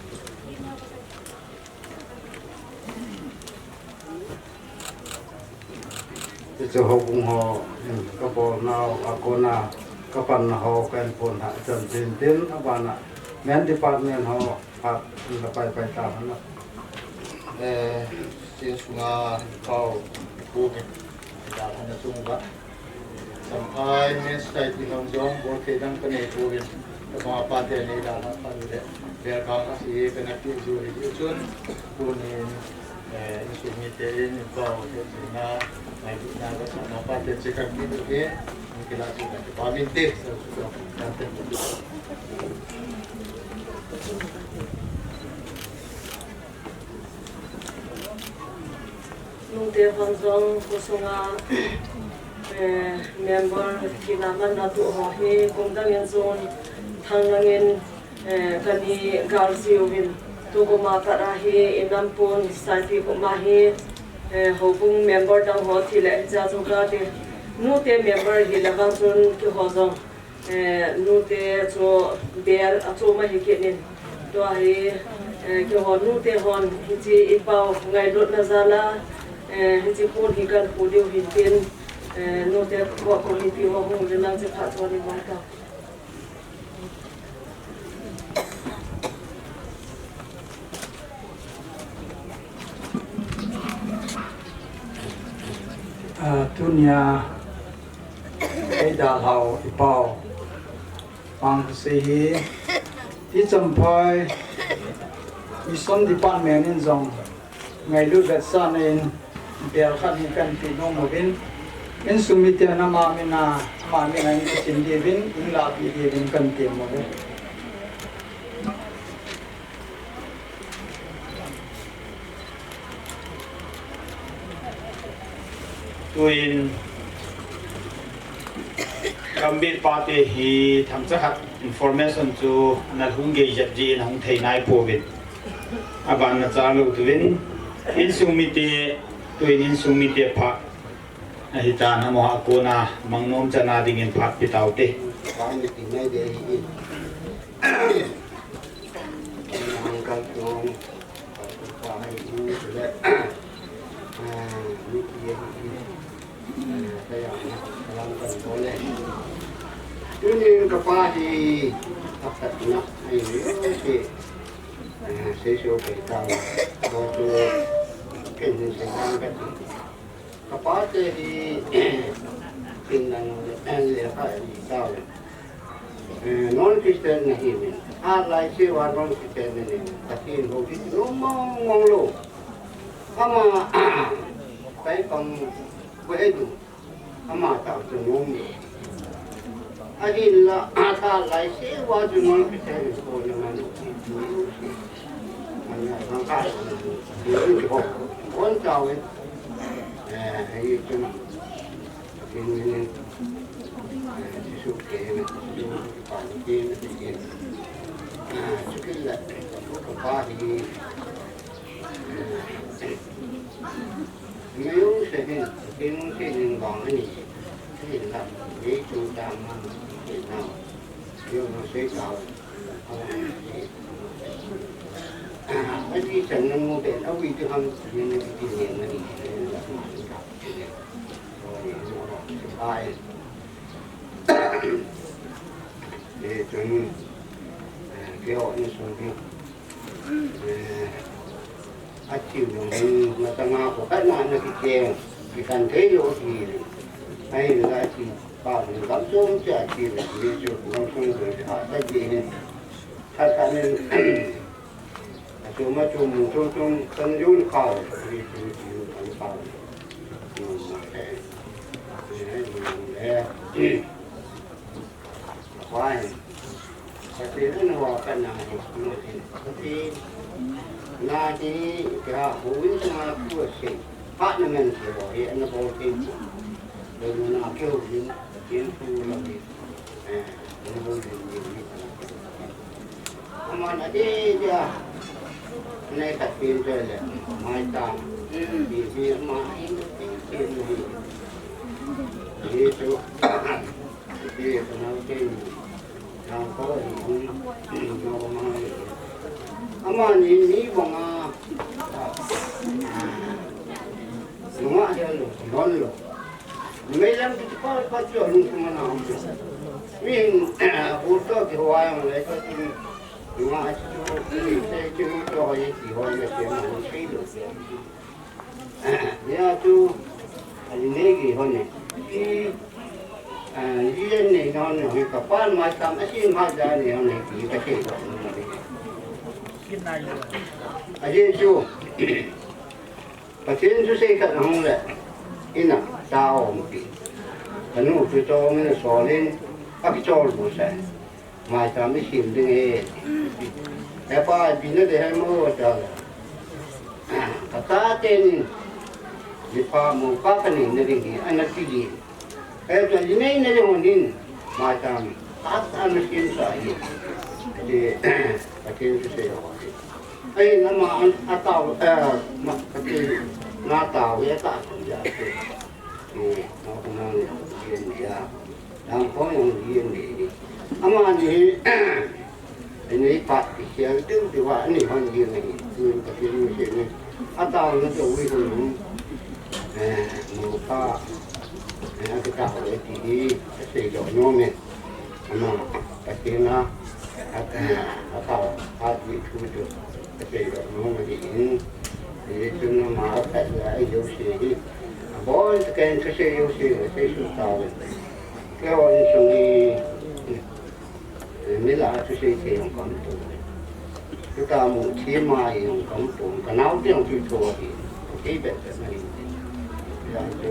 Hichu houbung ho, in, kabolnau, akona, kapanna ho, kahin phongdoh chan tin tin, abana, main department ho, phat, in la pai pai ta hon la. Eh, insunga, pau, pu, dalhana chunga. Champhai Men's Society hon jong, bol thei dang kanei pouvin. Tabang a pate nei dalha phat u le. Welcome a si kana ti ju hi chun. Tunin, eh, insung mite in, pau, te, na, mai, na, ka sa, na, pate, che, ka, ki, tu, ke, in, kila, che, ka, pa, min, te, sa, sa, sa, te. Te hon jong khosunga, eh, member kina manna tu ho hi kum dang in jong thang lang in, eh, kani gal siu vin tu kuma kara hi inam pun saipi kuma hi, eh, houbung member dang ho thi le cha chu ka te nu te member hi la vang chun ki ho jong Eh, nute chu bel a chu ma hi kit in. Tua hi, eh, keiho nute hon hichi i pau ngailutna jal a, eh, hichi pun hi kan hu diu hin tin, eh, nute ko ko hi ti ho hung le lang chi pha chu ni ma ta. Ah, tunia Ei dalhau i pau. Pang sei hi. Ti Champhai Mission Department in jong ngailut vetsahna in bel khat hi kan ti nom uvin. Insung mite in ama mina, ama mina in chin diuvin, in lapi diuvin kan ti nom uvin. Tuin Gambih pate hi themcha khat information chu ana hung gei jep jin hung thei nai pouvin. Aban na cha lo tuvin insung mite, tuin insung mite pha ahi tan, amaho a kona mang nom chana dingin phat pe taute. Pang ni ti nai de hi. Ang kal tuang, pa hai in le, ah, ni ki ye hi, ah, kaya na, kalang kan bole. Tunin kapa hi, apat na, ai ni, si, ah, si so pe tang, bo tu, ken ni se tang ka ti. Kapa te hi, tin na no le, en le ka hi tau. Eh, non Christian na hi min. A lai se wa non Christian na ni. Ka tin ho di no mong mong lo. Ama, kai pang ko e du. Ama ta tu no mi. Ahin la, a ta lai se wa tu non Christian ko na man. Anya, kan ka. Ko, ko, ko, ko, Eh, ahi chun, Pathen min in, eh, Jesu kihei, Jesu kipana kihei, Pathen. Eh, chukit le, kapa hi, eh, mi jong se hin, Pathen jong se hin vang ani, ahinla, mi chung chang man, ahinla, mi jong se tao. Adi chan nang mo ben, awi tu ham, yen na kiti yen na kiti yen na kiti yen. Ai. Eh, chun, eh, keo ni sung bi. Eh, atiu nung hin, matanga ko, kana na kiti yen. Kikan thei lo ti. Ai, la ti, pa, ni gam sung ti ati, ni chu, gam sung ti, a, ta ji hin. Khat khat nin, a chom a chom, chom chom, kan yun khao, ri ri ri kan khao. Ri ma le, ri ri ma le. Wai. Ka ti na wa ka na hi, no hi. Ka ti na hi, ka hu win sa ma ku se. Pa na men se wa hi, na bo ti. Lo na ke hu win, tin hu lo hi. Aman adi dia. Nei khat pin choi le. Mai ta. Di di ma in di di di. Di tu. Di tu na di. Yang ko di. Yang ko ma. Aman ni ni banga. Nunga dia lo. Non lo. Meilam kiti pa, pa chu lung sung ana um. Min, hu to ki huai ang le ka chu. Nga chu, se chu to ye ki huai ye ke ma hu sei lo. Ya chu, ali ne ki ho ne. Ki, a, li ne no ne ka pan ma tam a si ma da ne ho ne ki ka sei lo. A ye chu. Pathen thusei khat ahung le, ina, ta um pi. Kanu chu chong in asol in, akichol bu sa. Mai ta mi sim ding e. E pa, bi na de hai mo ta le. Ka ta ten, Nipa mo pa ka nei na ding hi, ana ti ding. Kei chu ji nei na ding hon hin, ma tam, a, ana sin sa hi. Ti, a tin chu se ho hi. Ai, na ma an, a tao, eh, ma, a ti, na tao, ya ta, ya ti. Ti, na ko na ni, ya. Dam ko yong ji ni. Ama ni, Ani pat kisel ding ding va, ani hon ding ahi. Tun Pathen in asei in. Atao na to wi hon. Eh, mo pa. Eh, akitao e ti hi. Asei doh nom e. Ama, Pathen a. At, eh, atao. At wi thu to. Asei doh nom ahi in. Eh, tun ama apat la, eh, jouse hi. Aboi, taken kasei jouse, asei su tao. Kei hon sung hi. Mi lah a thusei thei jong kaum pon. Tuta mu thei mai jong kaum pon. Ka nao te jong tui tho ahi. Ka kei bet bet na hi. Ya chu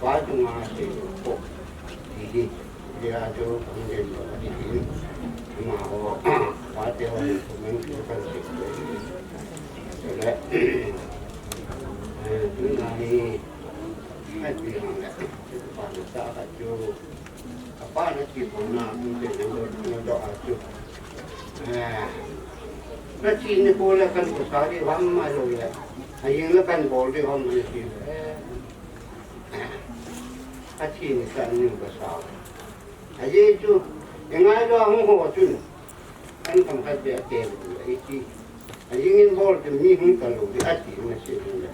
pa chunga sei po. Ti hi. Ya chu ka mu den lo ti hi. Ama ho pa te ho ni ko men ki ka sei. Le. Eh, tu na ni. Ai pi hang le. Pa ni sa ka chu. Ka pa na thi bol na, tun te na do, na do a chu. Eh, na thi ni ko le kan ko sa di ham a lo le. A jing le kan bol di ham a thi. Eh, a thi ni sa ni ko sa. A je chu, e ngai lo hung ho chun. Kan kam khat be a te lo le, i thi. A jing in bol te mi hung ta lo di a thi na se lo le.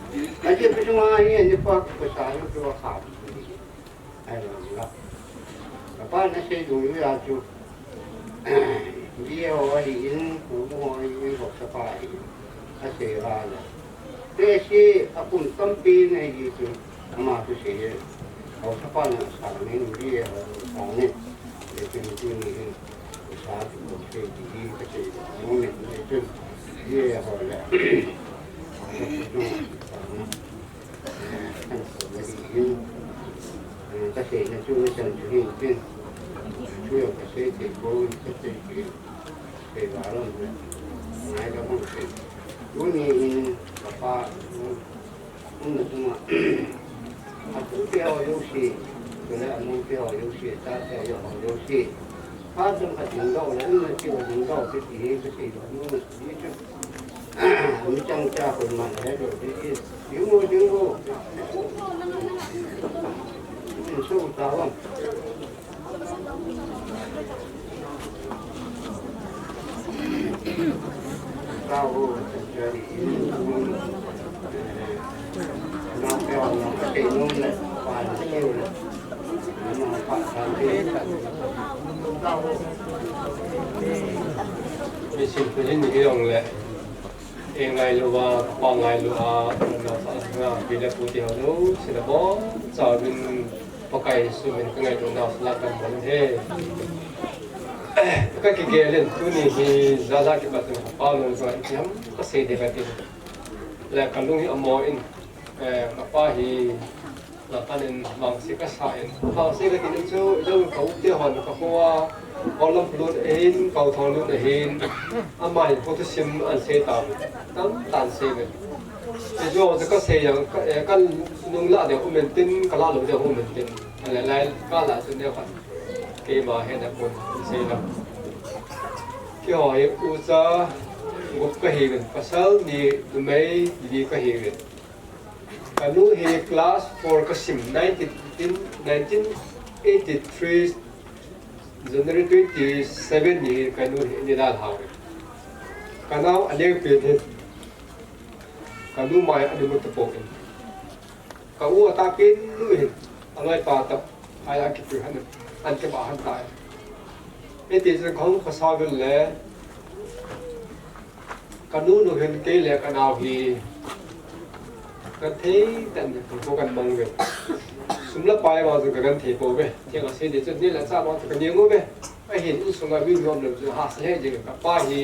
A je pe chu ma hi ni pa ko sa lo chu a kha. Ai lo la. Ka pa na sei dung ya chu. Bia ho ahi in, pu ho ahi in, haosa pa ahi in. Asei la la. Te si a kum tampi na hi chu. Ama chu sei e. Haosa pa na sa ni bia ho sa ni. Te chu ni chu ni hin. Sa chu ko sei ti hi ka sei. Mo ni ni chu. Bia ho le. Haosa chu sa na. Ka seina chu na chan chu hin tin. Chu jong ka sei thei poi, ka sei thei. Sei va lom le. Ngai ka hung sei. Tuni in ka pa, um, um na tuma. A tu te ho jouse, tu le a nu te ho jouse, cha te ho jouse. Pa jong ka ding dau le, um na ti ho ding dau te ti hi ka sei va lom le. Mi chang cha khun man he lo, ding, ding, ding, ding. Min su ta wang. Ta wo, cha ri, na pe wa, na pe nung le, pa ni le. Na pa ta le. Ta wo. Mi sin pe ni yong le. E ngailu a, ka pa ngailu a, na sa nga, pi le pu te ho jouse le bonchauvin Pakai Jesu min ka ngailu na sa la kan bon he. Ka kigel in tuni hi jala kipat in ka pa lung jong ipi ham ka sei ding ka ti. Le ka lung hi amo in, eh, ka pa hi Lakanin mangse kasa in. Mangse katin chu, jong ka u te hon ka hoa, Kolom Pulun ahin, Kauthong Lun ahin, ama hin photosim an sei ta, tam tan sei ve. Ijo chu ka sei jong, ka, eh, ka nung la ding um in tin, ka la lou ding um in tin. Ale lai ka la chu ne khan. Keima hena kon sei la. Keiho hi ucha gup kahiuvin, pasal ni, numei li kahiuvin. Ka nu hi class four kasim, nineteen, nineteen eighty-three January twenty-seven ni ka nu hi eini dalhau. Ka nao aneo pen hi ka nu mai a ana mu tapon. Ka u atahpen nu hi aloipa tah. Ai, a kitu han, an ke ba han tai. Iti chu kahung khosa vel le, ka nu nu hin kei le ka nao hi, ka thei tan ko kan mang ve. Sum le pai ma chu ka kan thei po ve. Theng a sei di chu ni le cha ma chu ka neng u ve. Ahin insung a mi nuam le chu ha se he jing ka pa hi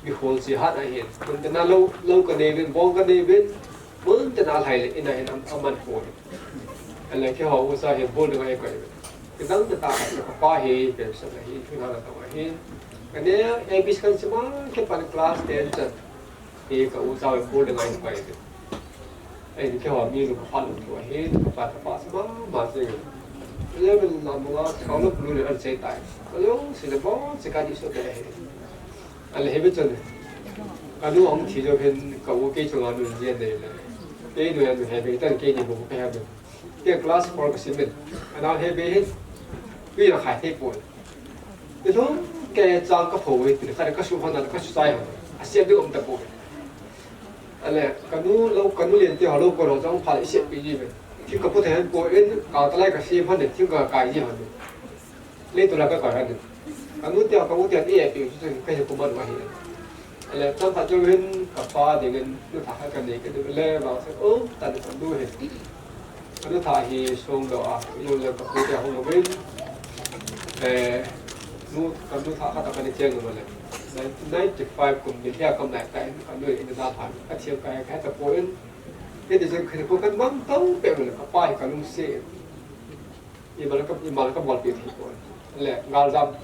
mi khol si hat ahin. Kun te na lo, lo ka nei vin, bong ka nei vin. Mun te na lhai le in a hin am, aman pon. Ala keiho ucha hi bol ding a koi. Kidang te ta ka pa hi pension a hi thu na la ta hi. Ka ne A B C kan sima ke pan class ten chan. Hi ka ucha hi bol ding a koi. Ahin keiho mi nu ka phat lou thu ahin, ka pa, ka pa sa mama jing. Eleven lam banga, ka lo pulu le an sei tai. Ka lo si le bo, se ka di so te ahi. Ale hebe chun. Ka nu ahung thi jou hin, ka u kei chunga nu jia nei le. Kei nu ya nu hebe tan kei ni bu ka hebe. Kei class four ka sim in. Ana hebe hin. Tui la khai thei poi. Ti lhung kei chang ka pho e, ti kha ka su hon na, ka su chai hon. A siam ding um ta poi. Ale, ka nu lo, ka nu lien te ho lo ko lo chang pha i siam pi ji ve. Thing ka pu te han ko in, ka ta lai ka sim han ne, thing ka kai ji han ne. Le tu la ka kai han ne. Ka nu te ho, ka u te ho, e pi chu ka hi ko man wa hi. Ale, chang pha chu hin, ka pa ding in, nu tha ka nei ka du le, ba sa, o, ta ne ka nu hi. Ka nu tha hi song lo a, i lo le ka pu te hung lo in. Eh, nu, ka nu tha khat a ka ni cheng lo le. Nineteen ninety-five kum ni hia kam lai ta in, ka nu in da phan, ka thiam ka ka ta poi in. Ke ti jeng khen ko kan mang tau pe le ka pa hi ka lung se. I mal ka, i mal ka bol pe thi poi. Le, ngal jam,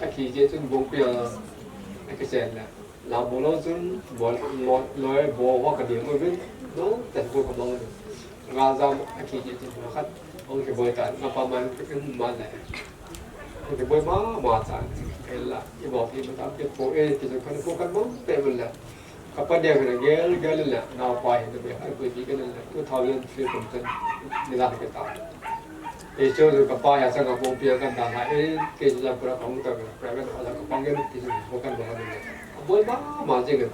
a ki je chun bong pe a, a ki chen le. La bol lo chun, bol, bol, lo, bol ho ka ding mo bin, no, ta ko ka bol lo. Nga jam a ki ki ti mo khat, ong ki boi ta, nga pa man, man le. Ong ki boi ma, ma cha, e la, i bol ki ma ta, ki po, e, ki ko kan bol, pe mo la. Ka pa dia na gel, gel la, na pa hi, na be, ha, ko ki kan la, two thousand three kum ten, ni la ka ta. E chu chu ka pa ya chang a bong pia kan da ha e, ke chu la pura kong ta, private ho la ka pang gen ti chu ko kan ba ni. Boi ma ma je gen.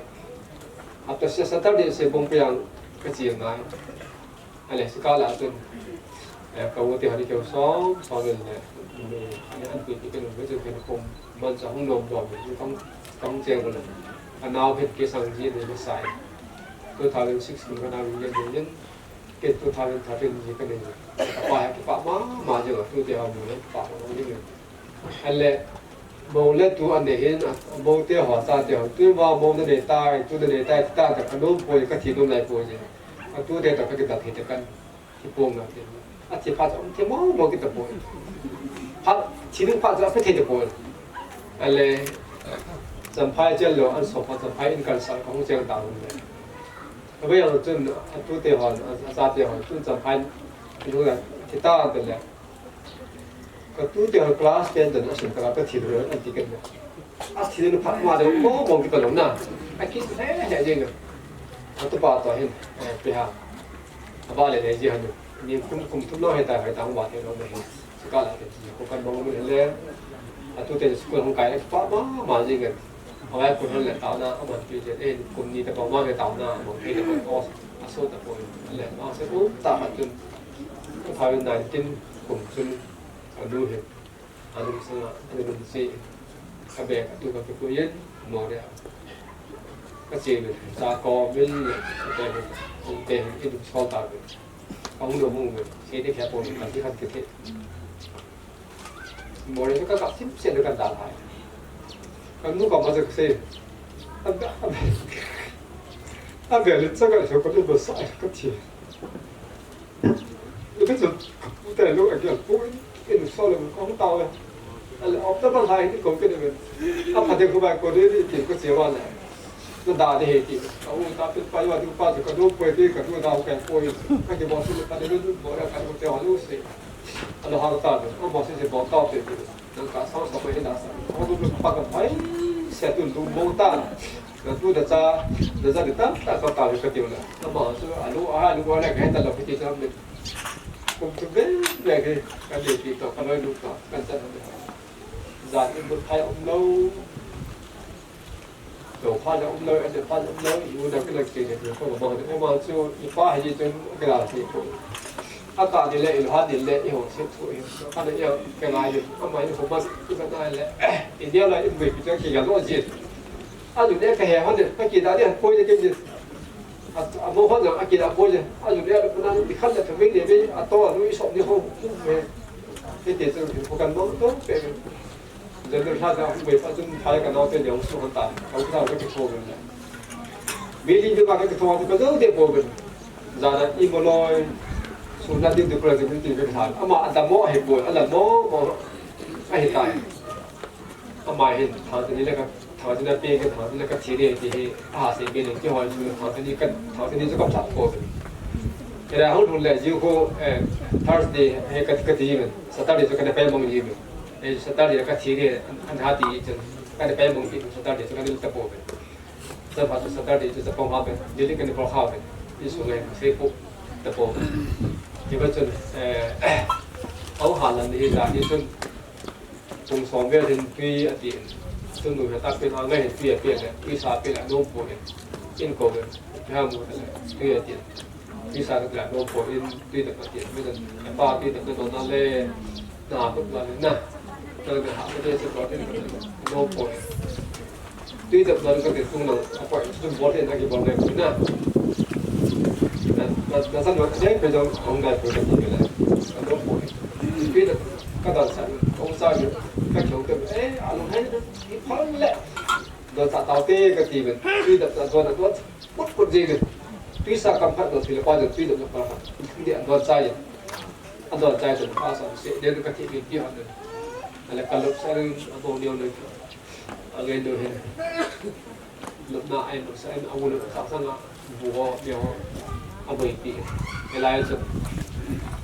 After se Saturday se bong pia ka chi ngai. Ale se ka la chun. E ka u te ha ni ke song, song gen le. Ni ani an pi ti ke no ke chu ke ko man cha hung nom do ni kong kong che ko la. Anau het ke sang ji ni ma sai. Two thousand six ni ka na ni ni. Ke two thousand thirteen ji ka nei. Ka pa ha kipah mama jeng a, tu te ho mu le kipah mama jeng. Ale, mo le tu an nei hin, mo te ho, cha te ho, tu va mo na nei tai, tu na nei tai, ta ta ka nom poi, ka thi nom lai poi je. A tu te ta ka kidal thei te kan, kipong na te. A thi phat um the mo mo kita poi. Phat, thi ning phat ja phe thei te poi. Ale, Champhai chel lo, an so phat Champhai in kan sa ka hung cheng ta hung le. Ka ve ang chun, a tu te hon, a, a cha te hon, chun Champhai, a lu la, ti ta te le. Ka tu te hon class ten ten, a sin ka la ka thi lo, an ti ken le. A thi lo phat ma de, mo mo ki ta lo na. A ki he he jeng. A tu pa to hin, eh, pe ha. A ba le le ji han. Ni kum kum thum lo he ta, he ta hung ba the lo le he. Ka la te ko kan bang mun le. A tu te school hung kai pa ma ma ji ngan. Awai kun hon le tao na a man pi je. E kum ni te pa ma le tao na a man pi te pa ko. A so ta ko le ma se u ta ma tun. Ko tha nineteen kum sun a lu he. A lu sa a lu si. A be a tu ka ko yen mo le. Ka che le sa ko min le. Ka te ko te in sol ta. Ka hung lou hung ve, sei te khia pon, ka ti khat ke the. Mo le ka ka sim se le ka da hai. Ka nu ka ma se ka se. A ba, a ba. A ba le cha ka so ka lu ba sa ka thi. Lu ka so, ka pu ta lu a ka pu, in so le ka hung ta le. Ale, opta ba hai ni ko ke de. A pha de ko ba ko de ni ki ko che wa le. Na da de he ti. A u ta pe pa yo ti pa ka do poi ti ka do da ka poi. Ka de bo su ka de do bo ya ka do te wa lu se. A lo ha ta de. A bo se se bo ta pe ti. Na ka sa sa ko he da sa. Ko do pa ka pai se tu lu mo ta. Ka tu da cha da cha de ta ta ka ta ka ti na. A ma su a lu a lu a le ka he ta lo ki ti sa me. Kum tu be be ke ka de ti to ka lo lu ta ka ta. Zan in bu thai um lo. Lo pha jong um lo, ate pha jong um lo, i u da kila ke ke ko ba de. Oma chu i pa hi chun kila se ko. A ka ni le, i ha ni le, i ho se thu i. Ka ne ya ke ngai de. Ama i ho ba i ba ngai le. I dia la i bu pi ke ga lo ji. A lu ne ka he ha de, ka ki da de ko de ke ji. A, a mo ho na a ki da ko de. A lu ne a lu na i khan da thu me de be, a to a lu i so ni ho. Ke te chu ko kan mo to pe. General sa ja hung bei pa chun phai ka nau te jong su han ta. Ka u sa ka ki tho ben. Mi li ka ka ki tho ka jo de po ben. Ja da i mo loi. Su na din de pra de ti ka tha. Ama a da mo he po, a da mo mo. A he tai. Ama hin tha ni le ka, tha ni le pe ka, tha ni le ka thi de ti he. A se be le ti ho su tha ni ka, tha ni ka tha po ben. Hira hung hung le, jiu khu, eh, Thursday, eh, ka, ka ti men. Saturday chu ka na pai mang ji men. Eh, Saturday ka thi ni, an, an ha ti chun. Ka na pai mang ti, Saturday chu ka na ta po men. Sa ba chu Saturday chu sa pong ha men. Dili ka na po ha men. Insung ngai, sei po, ta po men. Ti ba chun, eh, au ha lan ni ta ni chun. Pung som vel hin tui a ti in. Tun nu he tak pin a ngai hin tui a pia le, tui sa pia le, a nom po in. In ko ve, tui ha mu le, tui a ti in. Tui sa ka le, a nom po in, tui da ka ti in. Mi dan, a pa tui da ka don na le, na ko la le, na. Na le ha ka de se ko in, a nom po in. Tui da ka ka ti tung na, a po in, tun bol in, a ki bol le, na. Na, na, na san wa, ne pe jong, ong dai ko ka ti le, a nom po in. Tui da ka dal sa, ong sa ju, ka chong te, eh, a lung hai na, i phang le. Don sa tau te ka ti ben. Tui dap sa don, don put put je ben. Tui sa kam khat don ti le pa don tui dap na pa khat. Dia don sa ya. A don sa ya pa sa se, dia ka ti ben ti ha den. Ale ka lop sa rin, a don dia le. A ngai do he. Lupna ai, lupsa ai, a bu lupsa sanga, bu ho, mi ho, a boi pi. Elai chu,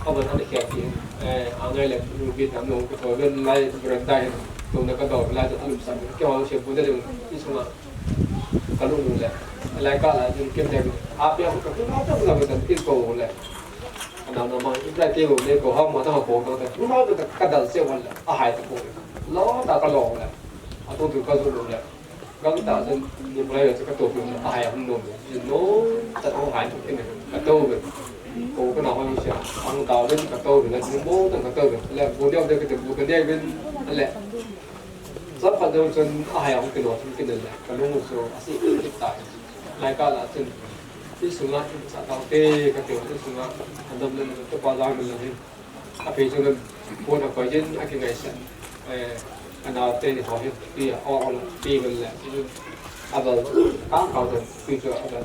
a boi an khia pi. Eh, a ngai le, ruby tam lo, ko ben lai, brand dai, to na ka do, lai chu lupsa, ke ho se bu de le, i sunga, ka lu le. Elai ka la, jin kem de, a pi a ka ku na ta la, ta pil ko le. Ana na ma, i lai te lo le ko ha ma ta ko ta, ku ma ta ka dal se wan le, a hai ta ko. Lo ta ka lo le. A to tu ka zu lo le. Gangtah chun, ni mai chu ka to pin, a hai a hung nom. Jin nom, ta hung hai tu kin, ka to ve. Ko ka na hung sia, ang ta ve ka to ve, la jin mo ta ka to ve. Le, bu neo de ka te bu ka neo ve, le. Sa pa deu chun, a hai a hung kin lo, kin le. Ka lung chu, a si ki ta. Lai ka la chun, i sunga, i sa ta te, ka te, i sunga, a dam le, to pa la le. A pi chu phone a koi jin a kingai san. Eh, a nau te ni ho hi pi a o o pi gon le. A bal ka ka de pi chu a bal.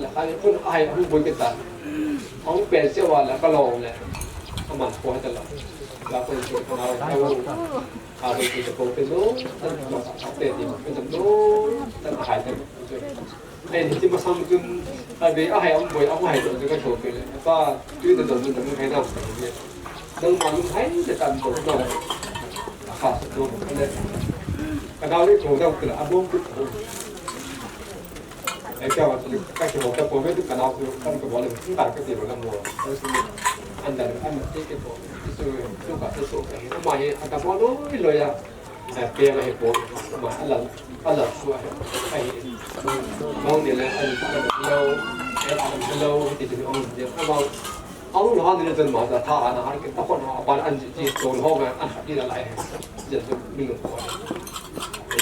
La ka ni phone a hai hung boi ke ta. Hung pen se wa la ka lo le. A man ko ha ta la. La ko chu ka nau ka a boi ke ko ke lo. Tan ma sa te ni ke lo. Tan a hai te. Ai, ni ti masang chun, a ve, a hai a um boi, a um hai chun ka chou pe le. Pa, tu da don da mun hai da. Dang ma mun hai da tan ko da. A fa sa do le. Ka da le ko da ko la, a bom tu. Ai, ka wa tu, ka ki ho ka ko me tu ka na ku, kan ko le, ka ka ti ro la mo. An da, an te ke ko. Su, su ka, su ka. Ma he, a da mo lo, lo ya. Eh, pe la hi po, ma, a la, a la su a hi, a hi. Mong ni le, a ni, a ni lo, eh, a ni lo, ti ti ong ni, a ma, ong lo ni le chen ma, ta tha, a na, a ki, ta ko na, a ban, an ji, ji, to lo, ma, a ha, ni la lai, je, je, mi lo ko.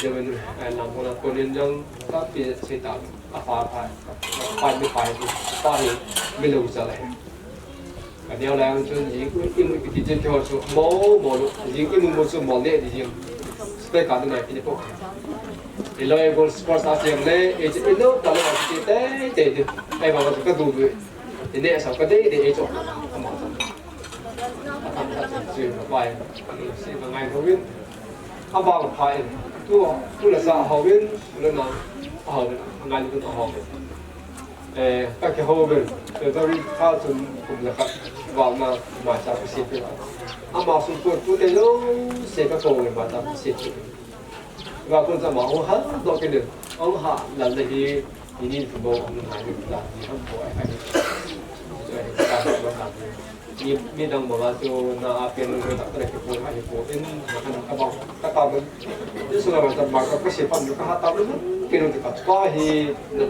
Je, men, eh, na mo na ko ni jang, ta pi, se ta, a pa, pa, pa, mi pa, pa, mi lo sa lai. Ka neo lai ang chun jing imu ipiti chen keiho chu mo mo lu, jing imu mo chu mo le di jing. Spek ka nai pini po. Iloi gol sports a siam le, e chu ilo ta lo a ti te te di. Ai ba ka du du. Ine sa ka de de e chu. Ama sa. Ama sa chu bai. Si ka ngai ho win. Ama pha in. Tu tu la sa ho win, tu la na. Ho win. Ngai lu ho win. Eh, ka kihou ven, February tha chun kum le khat val na maicha ka sep pen. Ama sung put pute jouse ka kou ven maicha ka sep pen. Val pun cha ma hung hal doh kit in, hung ha lal le hi, ni ni thu bo hung ngai ni la ni ham bo ai ai. Ni, ni dang ma chu na a pen lu tak tak ki pun ai po in, na kan ka ba, ka ta ven. Ni su na ma ta ma ka sep pan ka ha ta ven, pen lu ka pa hi, na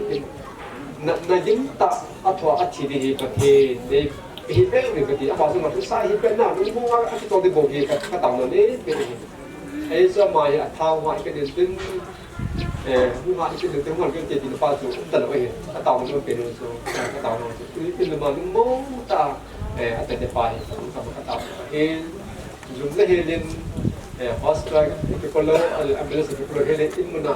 Na, na jing ta, a thua, a thi di hi Pathen, nei, hi pe ni ka ti, a pa su ma tu sa hi pe na, ni mo a, a ti to di bo hi ka, ka tao na le, pe hi. Ei sa ma hi a thau ma ka din tin, eh, mu ma ka din tin, mo ka ti di pa su, ta lo hi, ka tao na pe no so, ka tao na so. Ni pe ma ni mo ta, eh, a te de pa hi, ka ma ka tao na hi. Jum le hi din, eh, hospital, ki ko lo, ambulance ki ko lo hi le, in mo na,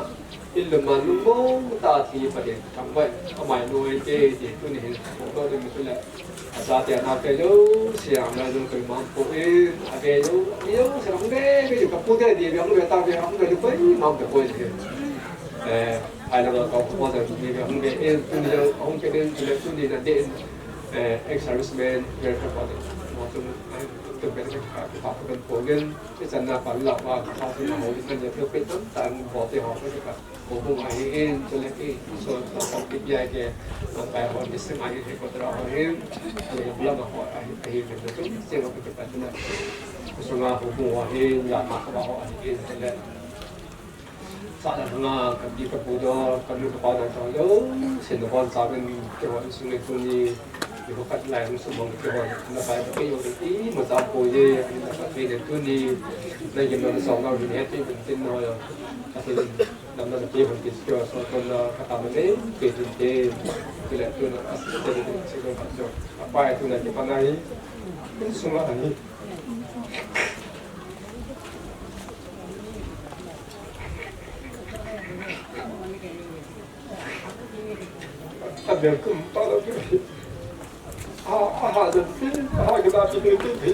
In lum a lungmong tah a thi Pathen thangvah in amai nuai te ti tuni hin fohdoh ding tu le. A chate a naote jouse a amai jong koiman pon a ve jou, a ve jouse hung ve ve jou, ka pute ni ve hung ve ta ve hung ve jou koiman pon a ve. Eh, ai la ka ko jong ni ve hung ve in tuni jong hung ke den tu le tuni na den. Eh, ex-serviceman, welfare project, mo tu, ai, tu ben ka, ka, ka, ka ben program, ichan na pa la wa, ka sa na ho, ichan ya tu pe tan tan ho te ho, ka, ka, ho bung ahi in, tu le ki, so, so, so, ki bia ke, so, pa ho, ki sing ahi, he ko tra ho hin, tu le bla ma ho, ahi, ahi, ke tu, se ho, ke pa tu na. So na ho bung ahi, ya ma ho ahi in, tu le. Sa na hanga ka pi ka pu do, ka nu ka pa do, ka lo, sin do bon sa ben, ke ho, sing le tu ni, Ni ko kat lai hung sum hung ke hoi, na pai ke yo ke i ma sa po ye, ani na ka ke ne tu ni, na ye na sa na ni he te ben tin no yo. Ka te nam na ke hung ke ke so ko na ka ta ma le ke tin te, ke le tu na as te de se ko ka so. Ka pai tu na ke pa na hi, sum a ni. A ber kum ta lo ke. A, a ha de pi, a ha ke da pi de pi pi.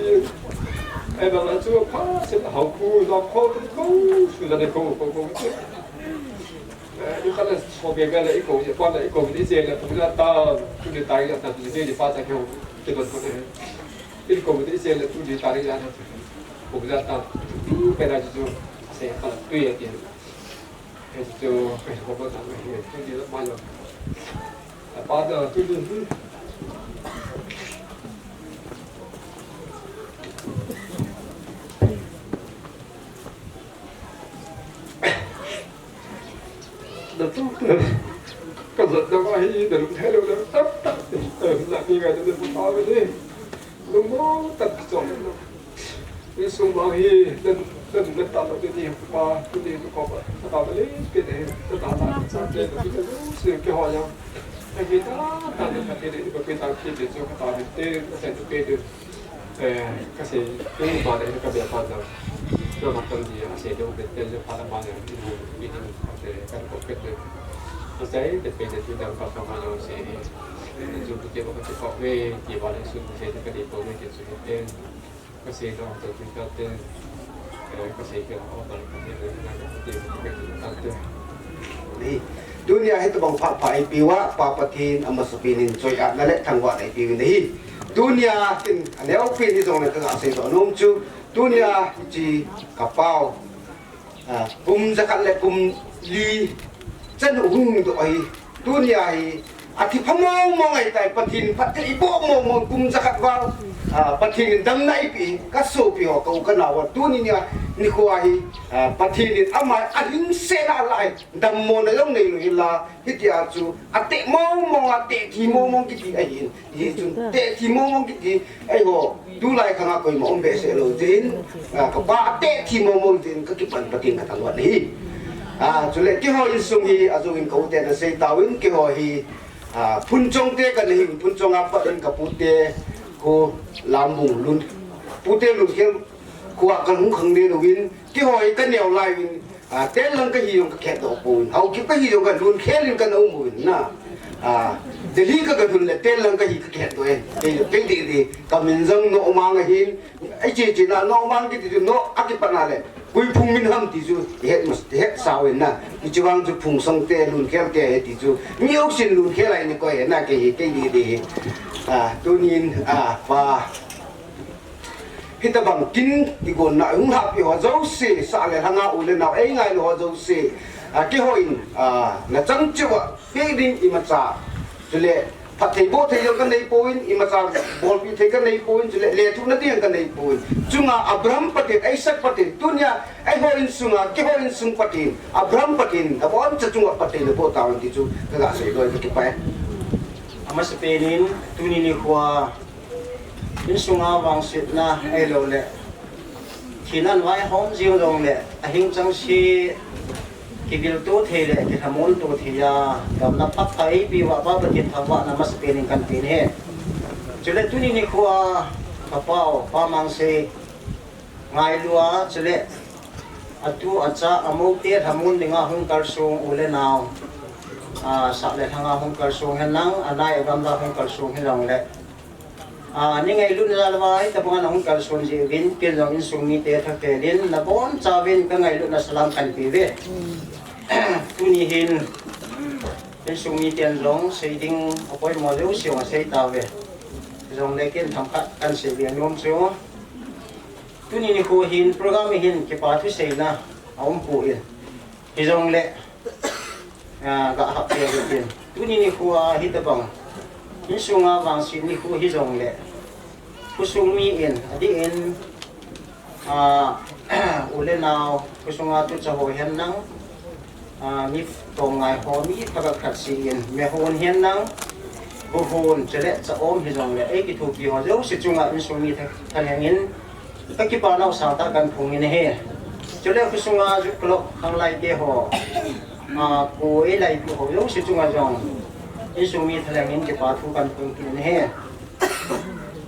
Ai ba la chu pa se ha ku da ko ko su da de ko ko ko. Eh, i ka le so be be le i ko ye pa le i ko ni se le pu la ta, tu de ta ya ta tu de pa ta ke ho. Ke do ko de. I ko ni se le tu de ta ya ta. Pu la ta. Pe da chu se ka tu ye ke. Esto, esto, Lungmong tah chom. Insung vang hi, nan, nan, nan ta lo ni pa, tu ni tu ko pa, ta ta le, ke de, ta ta ta, ta de, ta de, se ke ho ya. Ai ke ta, ta de, ta de, ko ke ta ke de, so ka ta de, te, ta se ke de. Eh, ka se, ke ba de, ka be pa da. Yo ma tan di, a se de, be te, pa da ma de, ni, ni, ni, te, ka ko ke de. A se de, pe de, tu da, pa, pa, ma, yo, se. Ju ku te ba ka te ko ve, ti ba le su se de ka de ko ve ke su te. Ka se dong to tu ka te. Eh, ka se ke o ba ka te na ka te ka te. Ni, dunia hi tabang pha pha ipi uva, Pa Pathen amasapen in choi-atna le thangvahna ipi uve hi. Dunia hin aneo pen hi jong le ka ga sei doh nom chu. Dunia hi chi ka pau. Ah, kum jakhat le kum li chan u hung doh ahi. Tunia hi athi pha mong mong ahi tai, Pathen phatthei iboh mong mong kum jakhat val. Ah, Pathen in damna eipeh, ka sopi ho, ka u ka nao ho, tuni nia nikho hi, ah, Pathen in ama ahingsetna lai dammona jong neilou hinla, hitia chu ateh mong mong, ateh thi mong mong kiti ahin. Hichun teh thi mong mong kiti, eiho, tulai khanga koima um behseh lou jeh in, ah, ka pa teh thi mong mong jeh in ka kipan Pathen ka thangvah ahi. Ah, chule keiho insung hi, ajou in ka u te na sei tauvin, keiho hi, ah, Phunchong te ka na hi, Phunchong a pat in ka pu te, khu Lambung Lun, pu te Lunkhel, khua ka hung khang le louvin, keiho hi ka neo lai uvin, Ah, Tenlang ka hi jong ka kihet doh pon. Haokip ka hi jong ka Lunkhel in ka na um uvin na. Ah, Delhi ka ga lhun le Tenlang ka hi ka kihet doh e. Kei, kei deh deh. Ka min jong Nomang ahin. Ai che che na Nomang kiti chu no a kipat na le. Koi phung min ham ti chu i het mas, i het sa uvin na. Hiche vang chu Phungsong te Lunkhel te ahi ti chu. Mi jousen Lunkhel ahi ni koi na kei hi, kei deh deh hi. Ah, tunin, ah, pa. Hitabang kin kigonna hung lhahpi ho jouse, sah le lhanga u le nao, ei ngailu ho jouse, ah, keiho in, ah, na chang cheh uva, peh ding imacha. Chule, phatthei boh thei jong ka nei pon, imacha bolpi thei ka nei pon, chule, lethuhna ding ka nei pon. Chunga Abraham Pathen, Isaac Pathen, tunia, eiho insunga, keiho insung Pathen, Abraham Pathen, aboncha chunga phatthei naboh tauvin ti chu, ka ga seidoh e, ka kipah e. Amasapen in, tuni nikho a, Insunga vangsetna ahilou le, thina vaihom jing jong le, ahing chang se, kivilto thei le, kilhamon to thei a, damna phatthei eipeh uva, Pa Pathen thangvahna masapen in kan pe ahi. Chule tuni nikho a, ka pau, Pa Mangsei, ngailu a, chule, atu, acha, amou te, lhamon dinga hung kalsong u le nao, a, sah le lhanga hung kalsong hen lang, anai agamla hung kalsong hen lang le, Ah, ni ngailutna jal uva, hitabanga na hung kalson jeh uvin, ken jong insung mite thaktel in, nabonchauvin ka ngailutna salam kahin pe uve. Tuni hin, insung miten jong, sei ding apoimo jouse jong asei tauve. Hijongle ken themkhat kahin sei be nom chu, tuni nikho hin program hi hin kipa thu seina aumpoi. Hijongle, ah, ga hap peh utin. Tuni nikho a hitobang insunga vangset nikho hijongle, khosung mi in, adeh in, ah, u le nao, khosunga tucha ho hen lang, ah, mi tongngai ho, mi phabep khat seh in, mehon hen lang, buhon, chule cha-om hijongle, eikithopi ho jouse chunga insung mi tha-, thalheng in, kakipana u sangtah kahin phong in ahi. Chule khosunga youth club khanglai te ho, ah, pu eilai pu ho jouse chunga jong, insung mi thalheng in kipa thu kahin phong kit in ahi.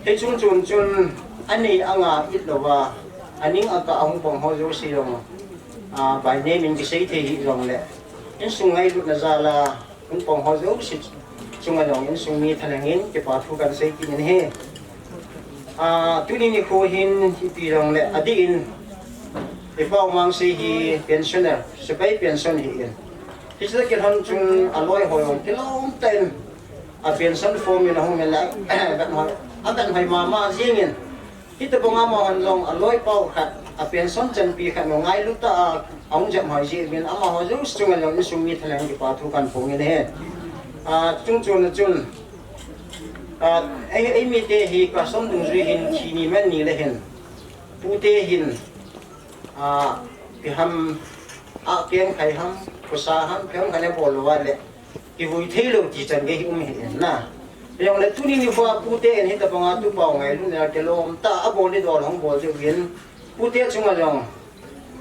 Hiche chungchon chun, anei anga it louva, aning akah a hung pang ho jouse jong, ah, by name in kisei thei hijongle, insung ngailutna jal a hung pang ho jouse chunga jong insung mi thalheng in kipa thu kahin sei kit in ahi. Ah, tuni nikho hin ipi jongle, adeh in, ipa u Mangsei hi pensioner, sepai pension ahin. Hiche kilhon chun aloi ho jong kilom tah in, a pension form in ahung in le, avet hoi, avet hoi mama jeng in. Hitobang a amahon jong aloipa u khat, a pension chanpi khat jong ngailut tah a ahung jep hoi jeh uvin, amaho jouse chunga jong insung mi thalheng kipa thu kahin phong in ahi. Ah, chungchon a chun, ah, ei, eimite hi custom dungjui hin thi ni man ni le hin, pute hin, ah, ipi ham, ah, kengkhai ham, khosa ham, ipi ham khat abol louva le, kivui thei lou ti chan gei hi um ahi na. Hijongle tuni nikho a pute in hitobang a tupa u ngailutna kilom tah a abol ding dol hung bol diu vin, pute chunga jong,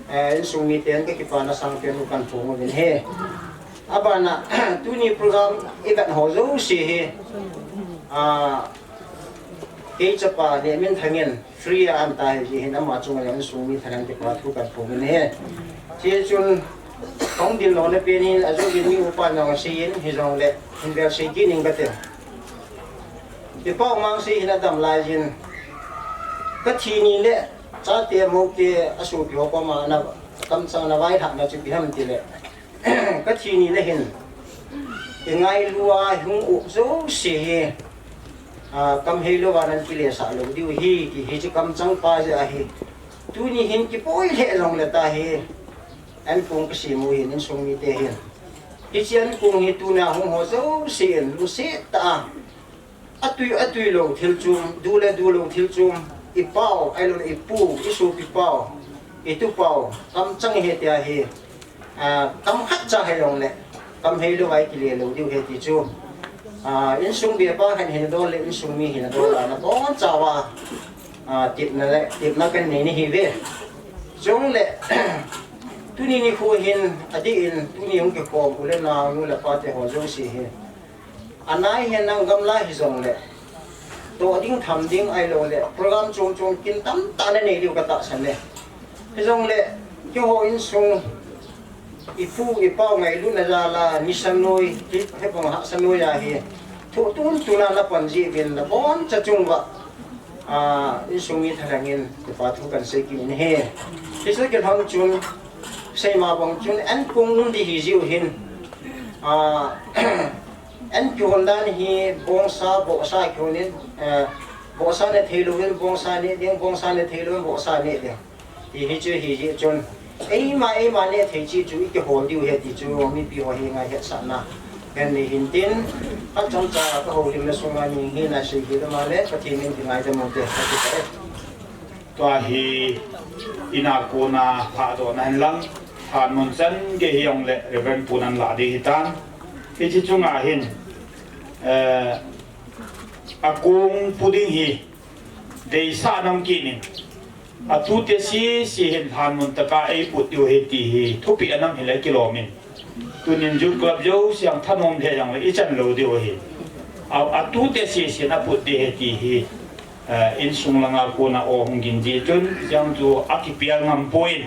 eh, insung miten kakipana sangpen u kahin phong uvin ahi. Abana, tuni program ivet ho jouse hi, ah, kei chapa Nehminthang in free a ahin tai jeh hin ama chunga jong insung mi thalheng kipa thu kahin phong in ahi. Hiche chun, kahung ding lona pen hin, ajou ding mi upa jong asei in, hijongle, hin vel sei kit ning kate. Ipa u Mangsei hin adam lai jin, kathi ni le, chate moute asopi ho koma ana, kamchang ana vailhahna chu ipi ham tile, kathi ni le hin, ingailu a hung u jouse hi, ah, kamhei louva nan kilesah lou diu ahi, ti hiche kamchang pa jeh ahi. Tuni hin kiboi lheh jongle tahi, ankong kasem u hin insung mite hin, hiche ankong hi tuna hung ho jouse in lungset tah a, atui, atui lou thil chom, du le du lou thil chom, ipau, ahiloule ipu, isopi pau, itu pau, kamchang ahi tia hi, ah, kamkhat cha hijongle, kamhei louva ikile lou diu ahi ti chu, ah, insung bepa khat hina dol le insung mi hina dol a nabonchauva, ah, tepna le, tepna kahin nei nahiuve. Chule, tuni nikho hin, adeh in, tuni hung kikhom u le nao, nu le pate ho jouse hi, anai hin nang gamla hijongle, toh ding tham ding ahiloule, program chom chom kin tamtah nanei diu katahsan e. Hijongle, keiho insung, ipu ipau ngailutna jal a, nisa noi, hi, hibang hahsa noi a hi, thoh tuntun a napan jeh uvin naboncha chunguva, ah, insung mi thalheng in kipa thu kahin sei kit in ahi. Hiche kilhon chun, seima bang chun, ankong um ding ahi jeh u hin, ah, an kihon dan hi bongsa, vohsa kihon in, eh, vohsa ne thei louvin bongsa neh ding, bongsa ne thei louvin vohsa neh ding, ti hichu ahi jeh chun, eima, eima neh thei cheh chu ikihol diu ahi ti chu mipi ho henga hetsahna kahin nei hin tin, khat chomcha kahoulimna sunga nihina sei kit uma le Pathen min kingaidam ute, kati e. Tua hi ina kona lhahdohna hinlang, lhanmun chan gei hijongle Reverend pu nan lah ding hitan. Hiche chunga hin, eh, akong pu ding hi deisah nom kit in, atute sese hin lhanmun tah a eiput diu ahi ti hi thupeh anam hile kilom in. Tunin Youth Club jouse jong thanom lheh jongle ichan lou diu ahi. A, atute sese in aput ding ahi ti hi, eh, insung langa kona aw hung gin jeh chun, jeng chu akipel ngam poi.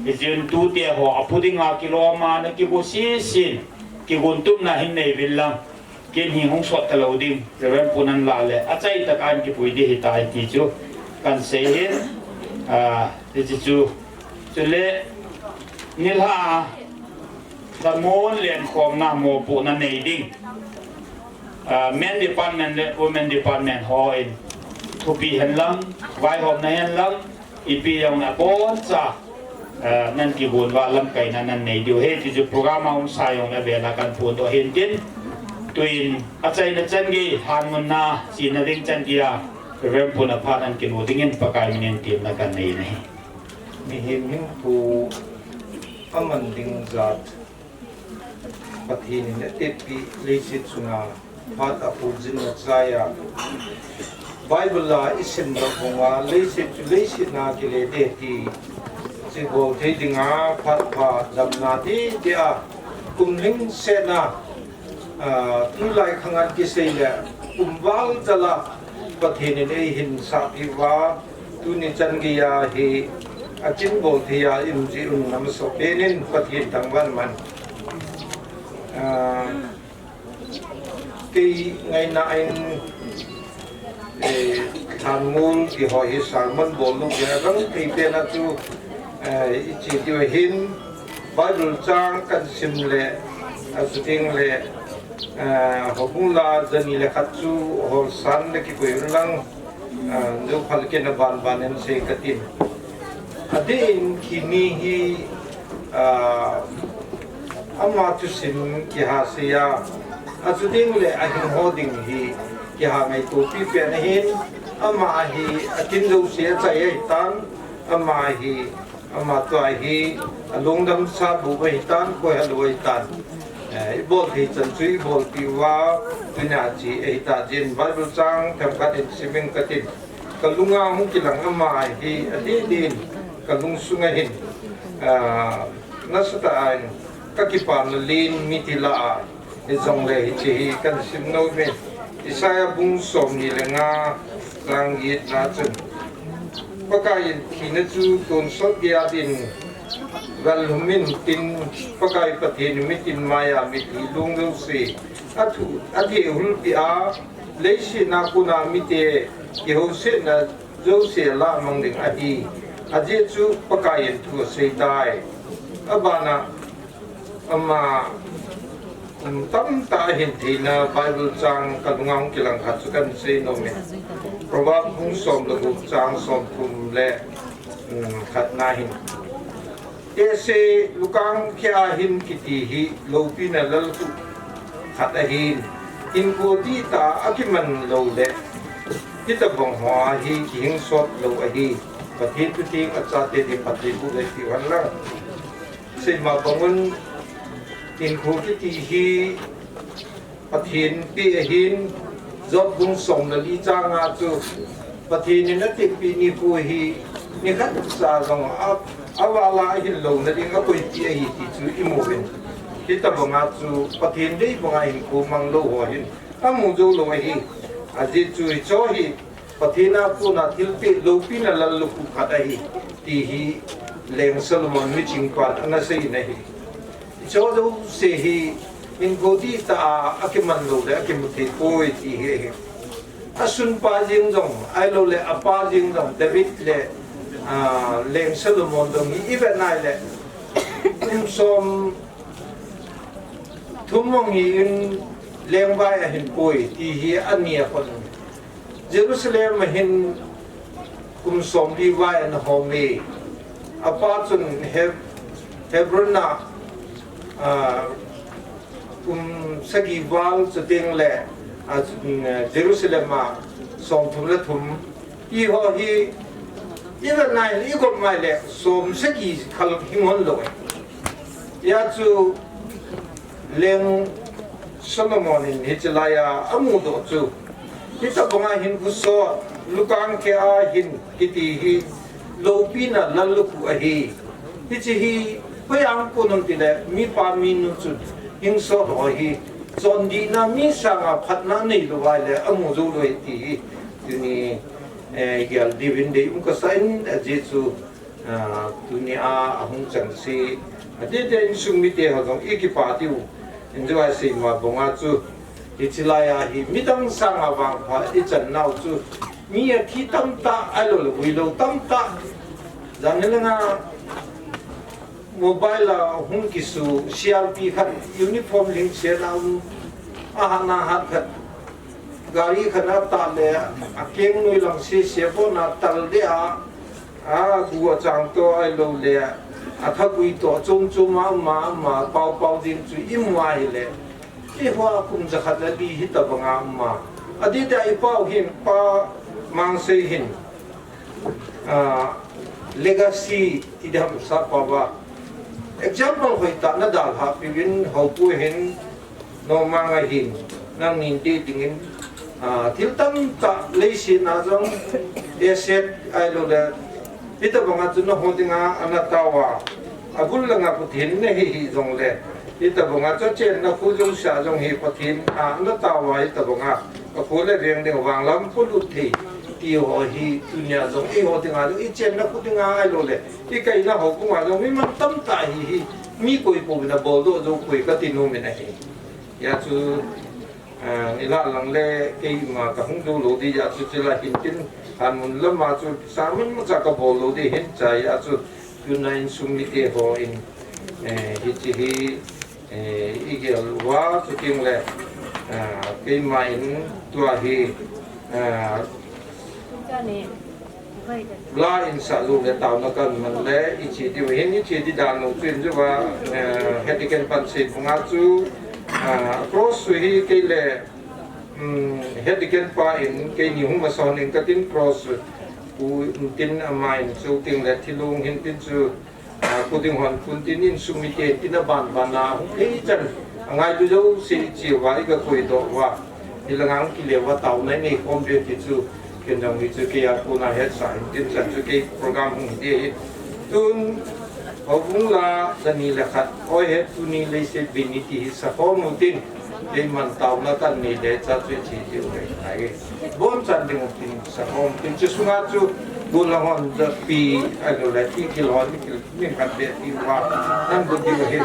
Hijeh chun tute ho apu dinga kilom a ana kigo sese in, kigon tupna hin nei uvin lang, ken hi hung sot talou ding, Reverend pu nan lah le achaitah a ahin kipui ding ahitai ti chu kahin sei ahin, ah, hiche chu. Chule, nilhah a damon lenkhomna mopohna nei ding, Ah, Men Department le Women Department hon thupi henlang, vaihomna henlang, ipi jong abonchan, ah, nan kihon uva lamkaina nan nei diu ahi ti chu program a umsa jong le avela kahin phondoh ahin tin. Tuin achaina chan gei, hanmunna china ding chan gei a, Reverend Pu Naphat nan kinu dingin Pakai minin temna kahin nei ahi. Mihem hinkho aman ding jat Pathen in atepeh leiset chunga phat aphut jing nachai a, Bible a isim doh banga leiset chu leiset na kile ding ahi ti, chibol thei dinga phat pha damna ti ti a, kum lhingset na, ah, tulai khang a kisei le kum val jal a Pathen in eihin sahpeh uva, tuni chan gei a hi akinbol thei a i um jeh un, amasapen in Pathen thangvah in man. Ah, kei ngaina in, eh, Lhanmol kiho hi sermon bol lou le, agangthei pen a chu, eh, iche diu ahin, Bible chang kahin sim le, achuteng le, eh, houbung la jani le khat chu holsan na kikoi un lang, ah, Zophal kei na banban in sei katin. Adeh in kini hi, ah, ama thusim kiha sei a, achuteng le ahing ho ding hi kiha ngaito pipen ahin, ama hi atin jouse achai ahitan, ama hi, ama tua hi alungdam sa bou ahitan, koi halou ahitan. Eh, ibol thei chan chu ibolpeh uva, tunia che ahita jeh in Bible chang themkhat in sim inge katin. Kalunga hung kilang ama hi adeh deh in kalungsunga hin, ah, nasatah in kakipana len mithi lah a, hijongle hiche hi kahin sim nom e. Isaiah bung somni le nga, chang get na chun, Pakai in thina chu tonsot geiya din val lhum intin, Pakai Pathen in mitin maiya mitlhi long jouse athu, athehulpeh a, leiset a kona mite kihousetna jouse alamang ding ahi. Ajeh chu Pakai in thu aseitai. Abana ama, um, tamtah ahin theina Bible chang kalunga hung kilang khat chu kahin sei nom e. Proverb bung som le gup chang somthum le, um, khat na hin, Tehse lukang kheh a hin kiti hi loupina lalkhuh khat ahin, hinkho dihtah a akiman lou le, hitobang hoa hi kihingsot lou ahi. Pathen thu theng achate din Pathen thu le ti hen lang. Seima bangun, hinkho kiti hi Pathen peh ahin, Job bung som le li chang a chu, Pathen in atepeh nikho hi nikhat cha jong a, aval a ahin louna ding akoipeh ahi ti chu imu uvin. Hitobang a chu Pathen dei banga hinkho mang lou ho hin amu jou lou ahi. Ajeh chu hicheho hi Pathen a kona thilpeh loupina lalkhuh khat ahi, ti hi Leng Solomon miching pan ana sei in ahi. Hicheho jouse hi hinkho dihtah a akiman lou le akimu thei poi ti hi ahi. Asunpa jeng jong, ahilou le apa jeng jong, David le, ah, Leng Solomon jong hi ivet nai le, kum som thum mong hi in lengvai ahin poi ti hi ani a kon. Jerusalem a hin kum somli vai ana hom e. Apa chun Heb-, Hebron a, ah, kum sagi val chuteng le, ah, Jerusalem a somthum le thum. Eiho hi, ivet nai le, igop nai le, som sagi khel hing hon lou e. Hijeh chun Leng Solomon in hiche laiya amudoh chu, hitobanga hinkho sot, lukang kheh a hin kiti hi loupina lalkhuh ahi. Hiche hi hoiya kon ham tile, mipa minu chun hingsot ho hi chondihna, mi sanga phatna neilou vai le amu jou lou ahi ti hi tuni, eh, gel diuvin deium kasa in, ajeh chu, ah, tunia ahung chengse, adeh deh insung mite ho jong ikipah diu. Injo a seima banga chu, hiche laiya hi midang sanga vangpha ichan nau chu, mi athi tamtah, ahilou le vuilou tamtah. Jan hilanga mobile a hung kisu C R P khat, uniform lhingset a um, ahatna hat khat, Gari khat na ta le, a keng noi lang sese bon a tal le a, a gu a chang to ahilou le, a thagui to chom chom a um a, um a, pau pau ding chu i mu a hile. I hoa kum jakhat le li hi tabang a um a. A di da i pau hin, Pa Mangsei hin. Ah, legacy ti dam sa pa ba. Example hoi ta na dal ha pi win ho pu hin no ma nga hin nang nin ti ding in, ah, thil tam ta lei si na jong asset ahilou le. Hita banga chu na ho dinga ana tawa. A bul langa Pathen na hi hi jong le. Hita banga chu chenna khu jong sa jong hi Pathen a na tawa hita banga. A khu le veng ding vang lam pu lut thei. Ti ho hi tunia jong i ho dinga jong i chenna khu dinga ahilou le. I kaina ho khu ma jong mi man tam ta hi hi. Mi koi pu na bol do jong koi ka ti nu mi na hi. Ya chu Ah, i la lang le keima ka hung do lou di ya chu chila hin tin han mun lama chu sa mun ma cha ka bol lou di hin cha ya chu tuna insung mite ho in, eh, hichi hi, eh, i gel uva chu ting le, ah, keima in tua hi, ah, La in sa lu le tauna kan man le i chi diu hin i chi di dan lo chu in ju va, eh, Vatican pan se bunga chu, ah, cross chu hi kei le, um, Vatican pa in kei ni hung ma son in ka tin cross chu u tin ama in chu ting le thilung hin tin chu, ah, ku ding hon kun tin in sumi te tin a ban ban na hung kei chan a ngai lu jo se i chi va i ka koi do va. Hi la ngang ki le va tau nai nei khom ve ti chu, ken jong hi chu kei a kona het sa hin tin chan chu kei program hung hi ti hi. Tun, ho bung la, da ni le khat, oi het tu ni lei se bin ni ti hi sa khom u tin, kei man tau na kan ni le cha chu chi ti u le nai. Bon chan ding u tin sa khom tin chu sunga chu, bu la hon da pi, a lo le ti ki lo ni ki Min kan be ti uva, nan bu ti uva hi.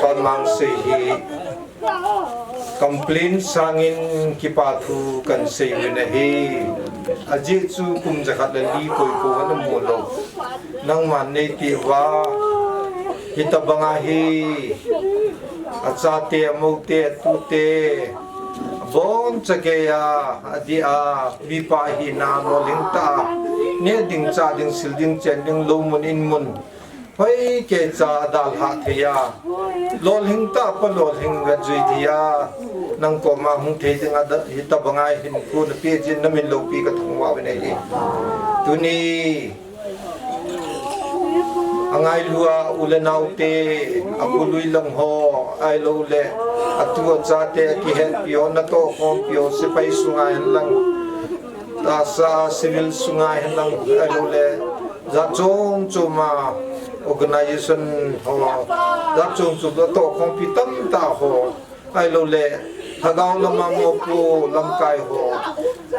Kon mang sei hi complain sangin kipa thu kan sei uvin ahi. Ajeh chu kum jakhat le li koi ko ana mu lou. Nangman nei ti uva. Hitabanga hi achate, amoute, atute, aboncha geiya, adih a, mipa hina lolhing tah a, neh ding, chah ding, sil ding, chen ding, lou mun, in mun, hoi keicha adalhah thei a, lolhing tah a pa lolhing vejui thei a, nang koma hung thei dinga da-, hitabanga hinkho napeh jeh in namin loupi kathangvah uvin ahi. Tuni angailu a u le naote, abu lui lang ho, ahilouleh atu achate, akihetpi ho, natohkhompi ho, sepai sunga henlang, tahsa civil sunga henlang, ahilouleh jat chom chom a organization ho, jat chom chom a tohkhompi tamtah ho, ahilouleh lhagao lama mopo lamkai ho,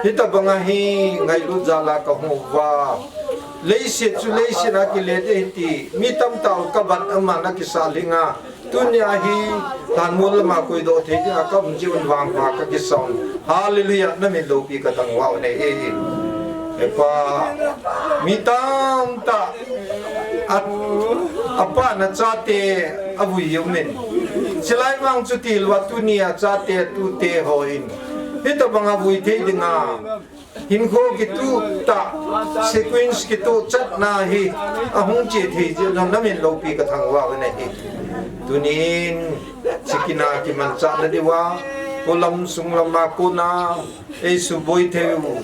hitabanga hi ngailut jal a kahung uva, leiset chu leiset a kile ding ahi ti mi tamtah u kabat aman akisah lhinga, tunia hi lhanmol lama koidoh thei dinga kaum jeh un vangpha kakisa un. Hallelujah, namin loupi kathangvah uvin ahi. He Pa, mi tamtah a, apa in achate avui umin, chulai vang chu tilou a tunia achate, atute hon hitabanga vui thei dinga hinkho kitoh tah, sequence kitoh chatna hi ahung che thei jeh in namin loupi kathangvah uvin ahi. Tunin chikina kimanchahna diuva, polam sunglama kona eisuboi thei u,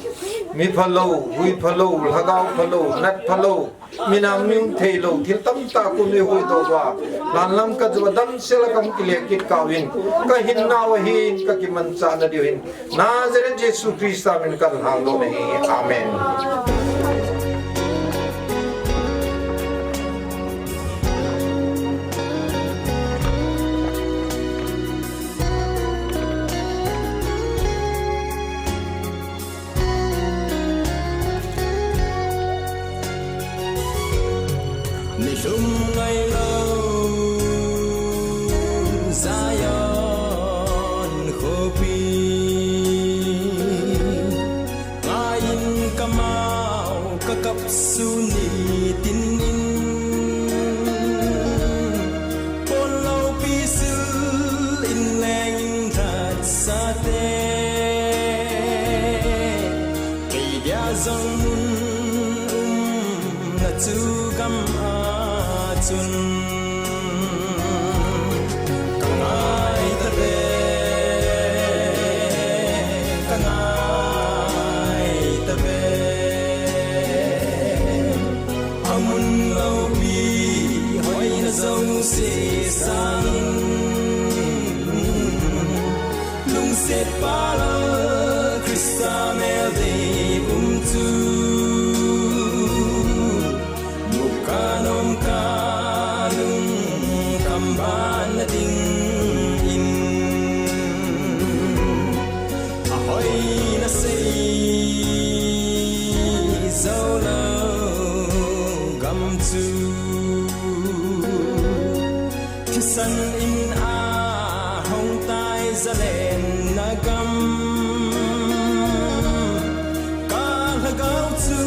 mi phalou, hui phalou, lhagao phalou, nat phalou, minam miung theilou thil tamtah kon eihuhdoh uva, lhanlam kajoh a damsel a kahung kile kit kah uvin, kahinnau ahin, kakimanchahna diu hin Nazareth Jesu Christa min kalhangdoh ahi. Amen. Nilhum ngailou Zion khopi, ngaiyin kamau kakap sun nitin in, pon loupi sil in leng in lhatsate, kei dia jong mun umna chu gam a chun, kangai tave, kangai tave. Amun loupi hoina jouse sangin, lungsetpa Lal Christa mel dei um chu, mukanom kalung kambanna dingin, ahoina sei joulou gam chu, thisan in ahong tai zalenna gam, kalhagao chu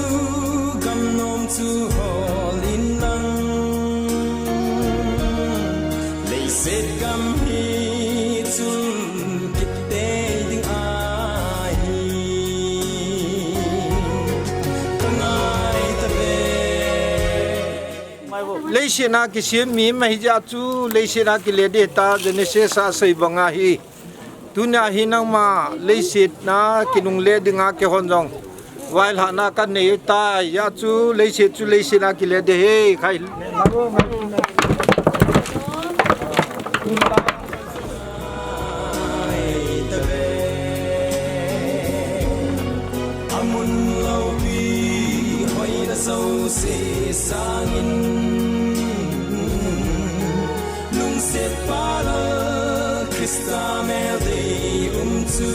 gamnom chu hol in lang, leiset gam hi chun kitei ding ahi, kangai tave. Leiset a kisem mi ima hijeh chun leiset a kile ding ta, Genesis a asei banga hi. Tunia hi nangma leiset a kinungle dinga keihon jong vailhahna kanei tai, hijeh chun leiset chu leiset a kile ding ahi, khai. Amun loupi hoina jouse sangin, lungsetpa Lal Christa mel dei um chu,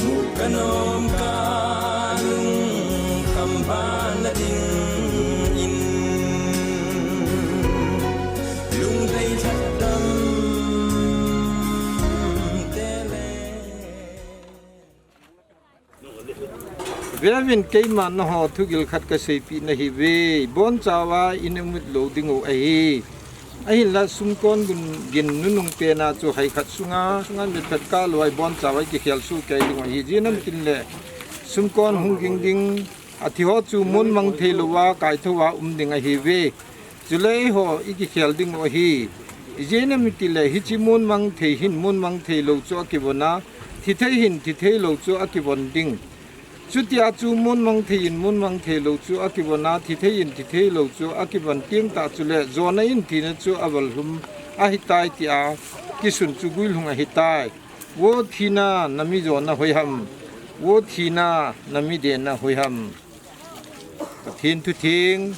mukanom kalung kambanna dingin, Veuvin, keima naho thugil khat kaseipeh nahiuve, bonchauva ina umlut lou diu ahi. Ahinla sumkon gin, gin nunung pena chu hai khat sunga, sunga mit phat kah louva ibonchauva ikikhel soh kei diu ahi. Ijeh inem itile sumkon hung ging ding, athi ho chu mun mang thei louva kaithouva um ding ahiuve. Chule eiho ikikhel diu ahi. Ijeh inem itile hiche mun mang thei hin mun mang thei lou chu akivon a, thi thei hin thi thei lou chu akivon ding. Chutia chu mun mang thei in mun mang thei lou chu akivon a, thi thei in thi thei lou chu akivon teng tah chule jona in thina chu aval lhum ahitai tia kisun chu guilhung ahitai. Vo thina, nami jona hoiham? Vo thina, nami dena hoiham? Pathen thutheng,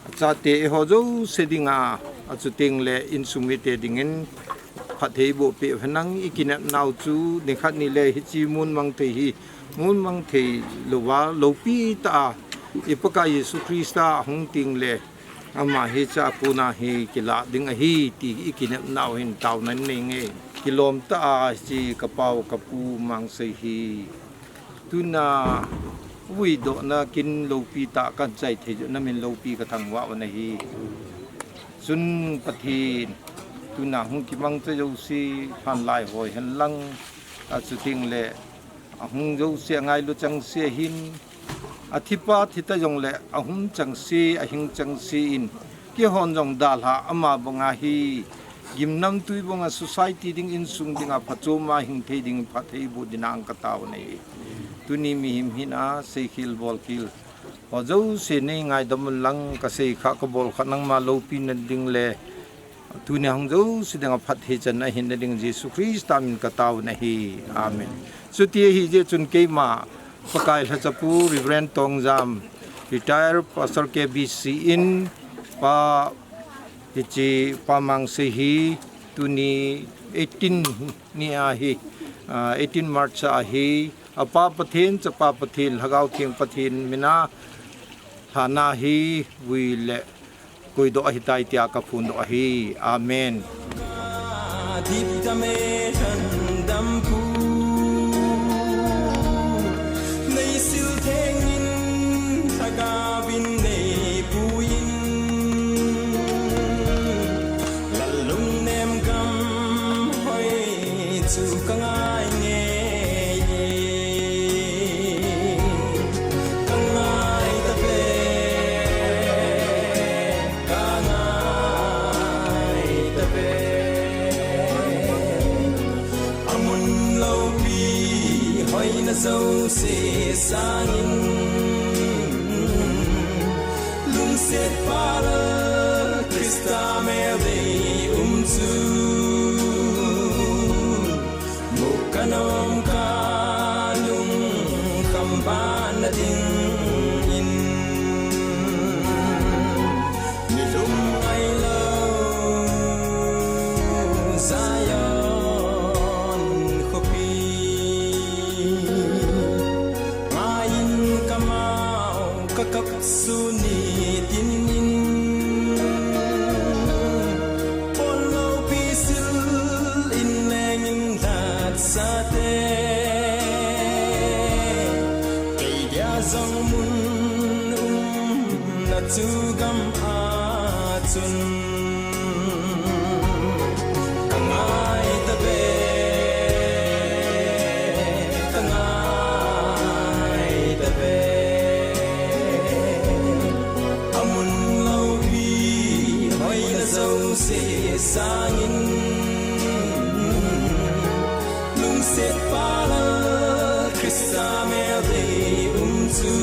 achate eiho jouse dinga, achutengle insung mite dingin phatthei boh peh hen lang. Ikinepnau chu nikhat nile hiche mun mang thei hi mun mang thei louva loupi tah a i Pakai Jesu Christa ahung tengle ama hiche a kona hi kilah ding ahi ti ikinepnau hin taona nei nge. Kilom tah a hiche kapau kapu Mangsei hi tuna vuidohna kin loupi tah kahin chai thei jeh in amin loupi kathangvah u ahi. Chun Pathen, tuna hung kimangcha jouse phanlai hoi hen lang, achutengle ahung jouse angailu chengse hin, athipa thita jongle ahung chengse, ahing chengse in, keihon jong dalha ama banga hi gimnamtui banga society ding, insung dinga phachoma hing thei ding phatthei boh dinga katao u ahi. Tuni mihem hina seikhel bolkhel ho jouse nei ngaidam un lang, kasei kha kabol kha nangma loupina dingle tuni hung jouse dinga phatthei channa hinna ding Jesu Christa min katao u ahi. Amen. Chuti ahijeh chun keima Pakai lhachapu Reverend Tongjam, retired pastor K B C in, pa, hiche pa Mangsei hi tuni eighteen ni ahi, ah, eighteen March ahi, apa Pathen, chapa Pathen, Lhagao Theng Pathen mina lhana hi vui le koidoh ahitai tia kaphondoh ahi. Amen. Amun loupi hoina jouse sangin, lungsetpa Lal Christa mel dei um chu mu kanom, kalungkham panna dingin, nilum ngailou Zion khopi ngaiyin kamau kakap suni tinin, ponloupi sil in lengin lhatsate, kei dia jong mun umna chu gam a chun kangai tave, kangai tave. Amun loupi hoina jouse sangin, lungsetpa Lal Christa mel dei um chu